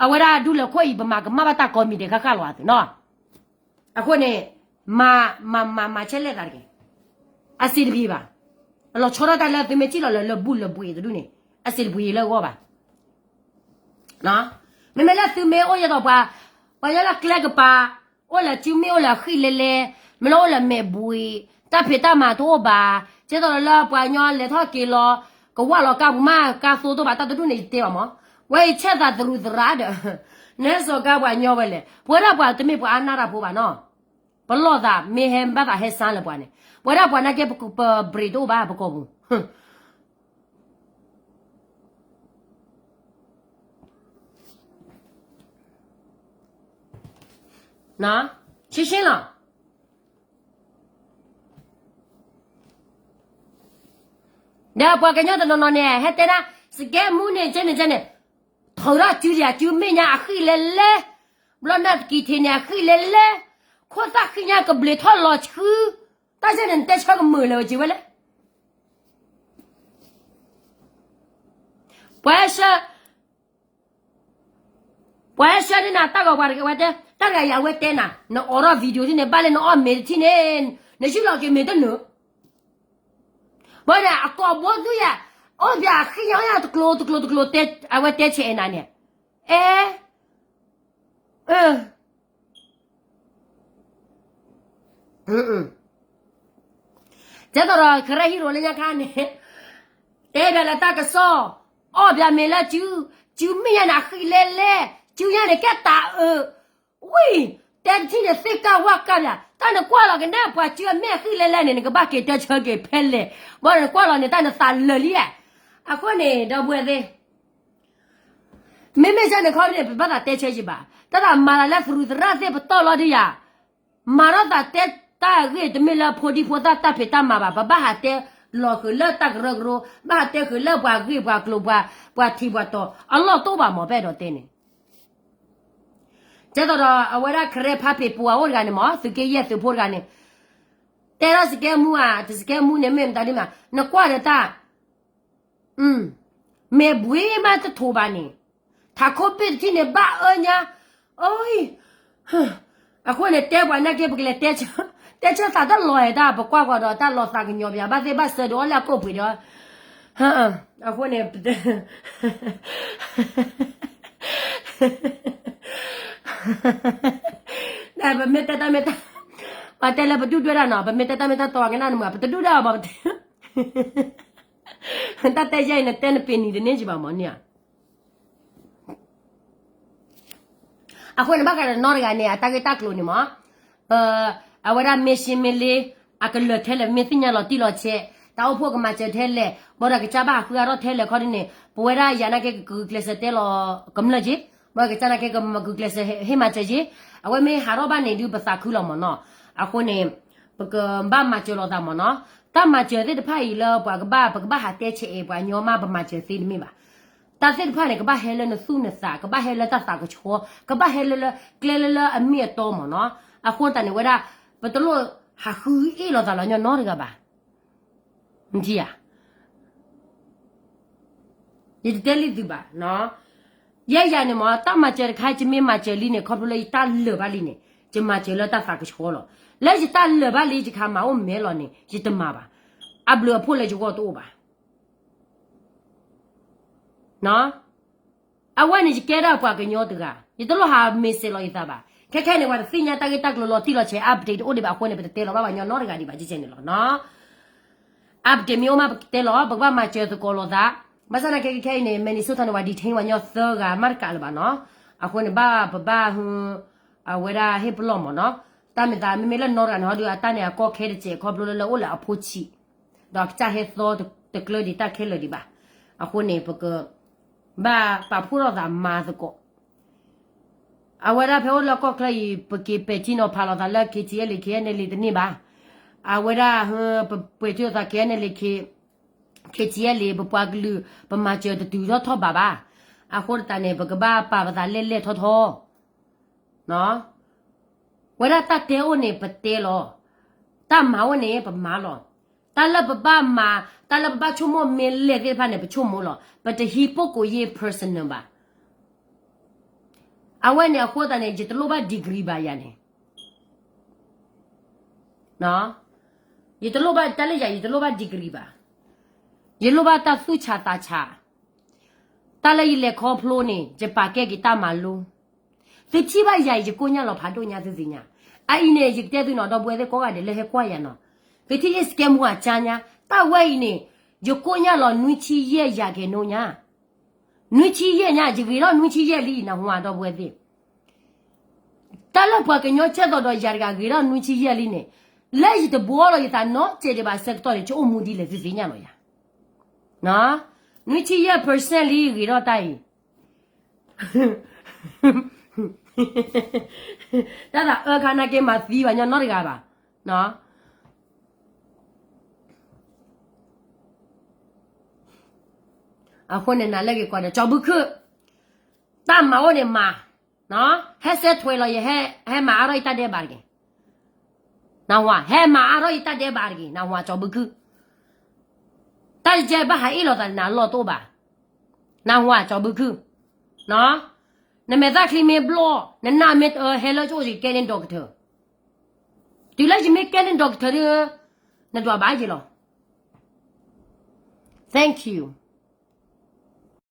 အဝဲဒၣ်ဒူလၢာ်ခိၣ်အံၤ ပမၤကမၣ်ဘၣ်တၢ်ကိးမံၤဒဲးဃၣ်ဃၣ်လီၤအသိးနီၤ. အဃိန့ၣ် မၤ, မၤ, မၤ, မၤဆဲးလဲၣ်သးတက့ၢ်. အစံးတပှ့ၤဘၣ်. အလီၤဆီဒၣ်တၢ်လၢသုမ့ၢ်စံၣ်လီၤလၢလၢဘူၣ်လၢဘှံးတဒူၣ်န့ၣ် အစံးတပှ့ၤလၢအဂီၢ်ဘၣ်. မ့မ့ၢ်လၢသုမ့ၢ်အိၣ်ယဲဒီးပှၤ, ပှၤညီလၢကျဲကပၤ, အိၣ်လၢစုမ့ၢ်အိၣ်လၢဃံၣ်လဲလဲ, မ့ၢ်လၢအိၣ်လၢမဲာ်ဘှံး, တၢ်ဖံးတၢ်မၤတအိၣ်ဘၣ်, ကဲသိးလၢပှၤညီလဲၤထီၣ်က့ၤလီၤ, ကဝၢ်လီၤကါပူၤမး ကါသိတအိၣ်ဘၣ် တၢ်တဒူၣ်န့ၣ်ယတဲဘၣ်မး, ဝဲအံၤဆဲးသးသရူးသရၣ်ဒီး, နဟဲစိာ်ကါပှၤညီဝဲလဲၣ်, ပဝဲဒၣ်ပှၤတမ့ၢ်ပှၤအါနၢ်တၢ်ဖိဘၣ်နီၤ, ပလီၢ်သးမ့ၢ်ဟဲဘၣ်သးဟဲစါလၢပှၤန့ၣ်, ပဝဲဒၣ်ပှၤနာ်က့ ပပြံးတအိၣ်ဘၣ်ပကိာ်ပူၤ ရှင်းရှင်းလီၤ. ဒီးပှၤကညီတနီၤနီၤန့ၣ် ဟဲတဲဒၣ် စကဲမူန့ၣ် ကဲန့ၣ်ကဲန့ၣ်, ထုးထီၣ်စုဒံး အစုမ့ၢ်ညါအဃံၣ်လဲလဲ, ဘျီနၢ်တကံၤထံးန့ၣ် အဃံၣ်လဲလဲ, ခိၣ်သၣ်ဃံညါကဘျံးထီၣ်လီၤဆှု, တၢ်ကဲန့ၣ် နတဲဆၢကမုာ်လၢၤဝဲက့ၤဝဲလဲၣ်. ပှၤ ပှၤဟဲဆှၢန့ၢ်နၤတၢ်ဂီၤပှၤတဂၤဝဲတဲ, တၢ်တဂၤအံၤအဝဲတဲနၤ, နအိးထီၣ် video ထံၣ်န့ၣ် ဘၣ်လၢနအီၣ်မ့ၤတထံၣ်န့ၣ်, နယူၢ်လီၤက့ၤမ့ၤတနုာ်, ဘၣ်န့ၣ် အကိာ်ဘိဒုယၤ, အိၣ်ဘၣ်အဃံညါအီၣ်ယၤတကျိၤတကျိၤတကျိၤတဲ, အဝဲတဲဆဲးအဲၣ်နၤန့ၣ်, အဲ တဲသိးဒီး ကရၢဟံၣ်ရိၤလၢညါခါန့ၣ်, တဲဘၣ်လၢတၢ်ကစီၣ်, အီၣ်ဘၣ်မ့ၤလၢစု, စုမ့ၢ်ညါန့ၣ် အဃံလဲလဲ, စုညါန့ၣ် ကဲတၢ်အၢ, ဝံၤ, တဲတထံၣ်န့ၣ် သ့ၣ်ကၢ်ဝၣ်ကၢ်ဘၣ်, တၢ်နကွၢ်လီၤက့ၤန့ၣ် ပှၤစုအမ့ၢ်အဃံလဲလဲန့ၣ် နကဘၣ်က့ၤတဲဆၢက့ၤဖဲလဲၣ်, ဘၣ်နကွၢ်လီၤန့ၣ် တၢ်နသးလၢာ်လံဧါ, အဃိန့ၣ် ဒီပုၢ်ဝဲၢ်သ့ၣ် မ့မ့ၢ်ကဲန့ၣ်ခီန့ၣ် ပဘၣ်သးတဲဆၢယံၤဘၣ်, တၢ်သးမၤလၢသရူးသရၣ်သ့ၣ်ပတီၢ်လီၤဒုယၤ, မၤထီၣ်သးတဲတၢ်အဂ့ၢ်တမ့ၢ်လၢဖိဒံဖိသၣ်တၢ်ဖံးတၢ်မၤဘၣ်, ပဘၣ်ဟးတဲလီၤဃုာ်လၢတၢ်ကရၢကရိ, ဘၣ်ဟးတဲဃုာ်လၢပှၤဂ့ၢ်ပှၤကျိၤပှၤ, ပှၤထံးပှၤတီၤ, အလီၢ်တအိၣ်ဘၣ်မ့ၢ်ပအဲၣ်ဒိးတဲန့ၣ် ကဲသိးဒီး အဝဲဒၣ်ခရၢဖါပ့ၤပူၤအအိၣ်တဂၤန့ၣ်မ့ၢ် သုးက့ယဲၢ်သုးဖိတဂၤန့ၣ်, တဲထီၣ်စကဲမူဧါ, တစကဲမူန့ၣ် မ့ၢ်မတၤဒ်မး, နကွၢ်ဒီးတၢ်, မဲာ်ဘှံးမးတထိးဘၣ်န့ၣ်, ထးခိၣ်ဘ့ၣ်တထံၣ်န့ၣ် ဘၣ်အၢညါ, အ, အဃိန့ၣ် တဲပှၤနာ်က့ ပကလဲၤတဲဆၢ, တဲဆၢသးတလီၤအဲၣ်တၢ် ပကွၢ်ကွၢ်ဒီးတၢ်လီၤသးကညီၤပယၤ ဘၣ်သ့ၣ်ဘၣ်စၢၤဒီးအီၤလၢအကိၣ်ပှ့ၤဒီး, အဃိန့ၣ် ပမ့ၢ်တဲတၢ်မ့ၢ်တၢ်, ပတဲလၢပဒုၣ်ဒွဲၣ်တၢ်နီၤ, ပမ့ၢ်တဲတၢ်မ့ၢ်တၢ်တီအကနၣ်နမုာ်, ပတဒုၣ်ဒွဲၣ်အီၤဘၣ်, ပတဲ, တၢ်တဲယဲအံၤ နတဲနပ့ၤနံၤတန့ၢ်ကံဘၣ်မ့ၢ်န့ၣ်ဧါ. အဃိန့ၣ် ဘၣ်ဃးဒီးနီတဂၤန့ၣ် အတၢ်ဂ့ၢ်တၢ်ကျိၤန့ၣ်မ့ၢ်, အဝဲဒၣ်မ့ၢ်ရှ့မ့ၢ်လ့, အကလၢာ်ထဲလဲၣ် မ့ၢ်သ့ၣ်ညါလီၤတံၢ်လီၤဆဲး, တၢ်အိၣ်ဖှိၣ်ကမၤစၢၤထဲလဲၣ်, ဘၣ်ဒီးကစၢ်ဘၣ်ဟးဃုအါထီၣ်ထဲလဲၣ်ခီဒ်န့ၣ် ပဝဲဒၣ်ယၤနာ်က့ ကဂုာ်ကျဲးစၢးတဲလီၤကမျၢၢ်က့, ဘၣ်ကစၢ်နာ်က့ ကဂုာ်ကျဲးစၢးဟ့ၣ်မၤစၢၤက့, အဝဲမ့ၢ်ဟးထီၣ်ဘၣ်န့ၣ်ဒုး ပသးခုလီၤမ့ၢ်နီၤ. အဃိန့ၣ် ပကဘၣ်မၤစၢၤလိာ်သးမ့ၢ်နီၤ. တၢ်မၤစၢၤသ့ၣ်တဖၣ်အံၤလၢပှၤကဘၣ်, ပကဘၣ်ဟးတဲဆဲးအဲၣ်ပှၤညီမး ပမၤစၢၤသ့တမ့ၢ်ဘၣ်. တၢ်သ့ၣ်တဖၣ်န့ၣ် ကဘၣ်ဟဲလၢနသူၣ်နသး, ကဘၣ်ဟဲလၢတၢ်သးကဆှီ, ကဘၣ်ဟဲလၢလၢကျဲလၢလၢအမ့ၢ်အတီမ့ၢ်နီၤ. အဃိသတးန့ၣ်ဝဲဒၣ် ပတလိၣ်ဟးဃုအ့ၣ်လိာ်သးလီၤညီနီတဂၤဘၣ်. ဧါ, ယတတဲလံသုဘၣ်. ယဲယၤန့ၣ်မ့ၢ် တၢ်မၤစၢၤတခါ ယမ့ၢ်မၤစၢၤလံန့ၣ် ခီဖျိလၢယတၢ်လၢာ်ဘၣ်လံန့ၣ် ယမၤစၢၤလၢတၢ်သးကဆှီလီၤ. လၢယတၢ်လၢာ်ဘၣ်လံ ယကမၤအိၣ်မဲလီၤန့ၣ် ယတမၤဘၣ်. အဘျုးအဖှိၣ်လၢယဂီၢ်တအိၣ်ဘၣ်. အဝဲန့ၣ်ယကဲဒၣ်ပှၤကညီတဂၤ, ယတလိၣ်ဟးမ့ၢ်စဲးလီၤယသးဘၣ်. ခဲခဲန့ၣ် ပှၤတသ့ၣ်ညါတၢ်ဂ့ၢ်တၢ်ကျိၤလီၤတံၢ်လီၤဆဲး update တအိၣ်ဒံးဘၣ်အဃိန့ၣ် ပတတဲလီၤဘၣ်ပှၤကညီနီတဂၤဒံးဘၣ် ကကဲန့ၣ်လီၤနီၤ. update မ့ၢ်အိၣ်မးပကတဲလီၤ, ပကဘၣ်မၤစၢၤသကိးလိာ်သး. ဘၣ်ဆၣ်သနာ်က့ခဲခဲအံၤန့ၣ် Minnesota န့ၣ် ပှၤ detain ပှၤကညီသၢဂၤမးတကးလၢၤဘၣ်နီၤ. အဃိန့ၣ် ဘၣ်ပဘၣ်ဟု အဝဲဒၣ်ဟ့ၣ်ပလီၢ်မၢ်နီၤ. တၢ်မ့ၢ်သးမ့မ့ၢ်လၢနီတဂၤန့ၣ် ဟီဒုးအတၢ်န့ၣ် အကီခဲတစဲးခီဖျိလၢလၢအိၣ်လၢအဖိဆံး, ဒီးအကစၢ်ဟဲသီတကျၢဒံးတၢ်ခဲလၢာ်ဒံးဘၣ်. အဃိန့ၣ် ပက ဘၣ်ပာ်ဖှိၣ်ထီၣ်သးမၤသကိး. အဝဲဒၣ်ဖဲအိၣ်လၢကီၢ်ချၢအံၤ ပက့ၤပဲာ်ထံနီၤဖးလိာ်သးလၢ K T L K N L A တန့ၢ်ဘၣ်. အဝဲဒၣ် ပပှဲၤထံလိာ်သး K N L A K K T L A ပပှၤကလုာ် ပမၤစၢၤတတုၤထီၣ်ထီၣ်ဘးဘၣ်. အဃိသတးန့ၣ် ပကဘၣ်ပာ်ပသးလဲၢ်လဲၢ်ထီၣ်ထီၣ် ဝဲဒၣ်တၢ်တဲအိၣ်န့ၣ် ပတဲလီၤ. တၢ်မၤအိၣ်န့ၣ် ပမၤလီၤ. တၢ်လၢပဘၣ်မၤ, တၢ်လၢပဘၣ်ဆိကမိၣ်မ့ၢ်လဲၢ်သ့ၣ်တဖၣ်န့ၣ် ပဆိကမိၣ်လီၤ. ပတဟံး ပုဂ္ဂိုလ်ရေး personal ဘၣ်. အဝဲန့ၣ်အဃိသတးန့ၣ် ယတလိၣ်ဘၣ် degree ဘၣ်ယၤန့ၣ် ယတလိၣ်ဘၣ် တၢ်လၢယၤ ယတလိၣ်ဘၣ် degree ဘၣ်. ယလိၣ်ဘၣ်တၢ်သူၣ်ဆးသးဆး, တၢ်လၢယလဲၤခီဖျိန့ၣ် ယပာ်ကဲက့ၤတၢ်မၤလိ. သုထံၣ်ဘၣ်ယၤအံၤ ယကိၣ်ညၣ်လီၤဖးဒိၣ်ညါသုသ့ၣ်ညါ. အအံၤန့ၣ် ယကတဲသုနီၤ ဒီပုၢ်ဝဲၢ်သ့ၣ်ကိးဂၤဒဲးလၢဟဲကွၢ်ယၤနီၤ, သုထံၣ်ယ scam မူအကၠါညါ, တၢ်ဝဲအံၤန့ၣ် ယကိၣ်ညၣ်လီၤနွံဆံယဲၢ်ယၤကဲၤနိညါ နွံဆံယဲၢ်ညါ, ယဂ့ၤထီၣ်နွံဆံယဲၢ်လံ နၢ်ဟူဧါ ဒီပုၢ်ဝဲၢ်သ့ၣ်. တၢ်လၢပှၤကညီဆၢကတီၢ်ဒီးယၤတဂၤဂ့ၤထီၣ်နွံဆံယဲၢ်လံန့ၣ်, လၢယတဘှီလီၤယသးနီတစဲးဒံးဘၣ်ဆၢကတီၢ်န့ၣ် ကအိၣ်မူဒ်လဲၣ်သုသ့ၣ်ညါလီၤယၤ. နွံဆံယဲၢ် percent လံဂ့ၤထီၣ်တၢ်အံၤ တၢ်သးအၢခါနာ်က့မၤသံပှၤကညီနီတဂၤဘၣ်. အဃိန့ၣ် နၤလၢဂ့ၤကွၢ်ဒီး ကၠီၤဘုခုၣ်, တၢ်မၤအိၣ်န့ၣ်မၤ, ဟဲစဲးထွဲလီၤယဲ ဟဲမၤအါထီၣ်ယတၢ်ဒဲးဘးတဂ့ၤ. နၢ်ဟူဧါ, ဟဲမၤအါထီၣ်ယတၢ်ဒဲးဘးတဂ့ၤ, နၢ်ဟူဧါ ကၠီၤဘုခုၣ်. တၢ်ယကဲဘၣ်ဟးအ့ၣ်လိာ်သးနၤလီၢ်တအိၣ်ဘၣ်. နၢ်ဟူဧါ ကၠီၤဘုခုၣ်. နမဲာ်သၣ်ချံမ့ၢ်ဘျီၣ်, နနၢ်မ့ၢ်တအၢ ဟဲလၢကအိၣ်က့ၤ ကဲန့ၣ် doctor. တုၤလၢယမ့ၢ်ကဲန့ၣ် doctor ဒီး နဒွးဘၣ်ယဲလီၤ. Thank you.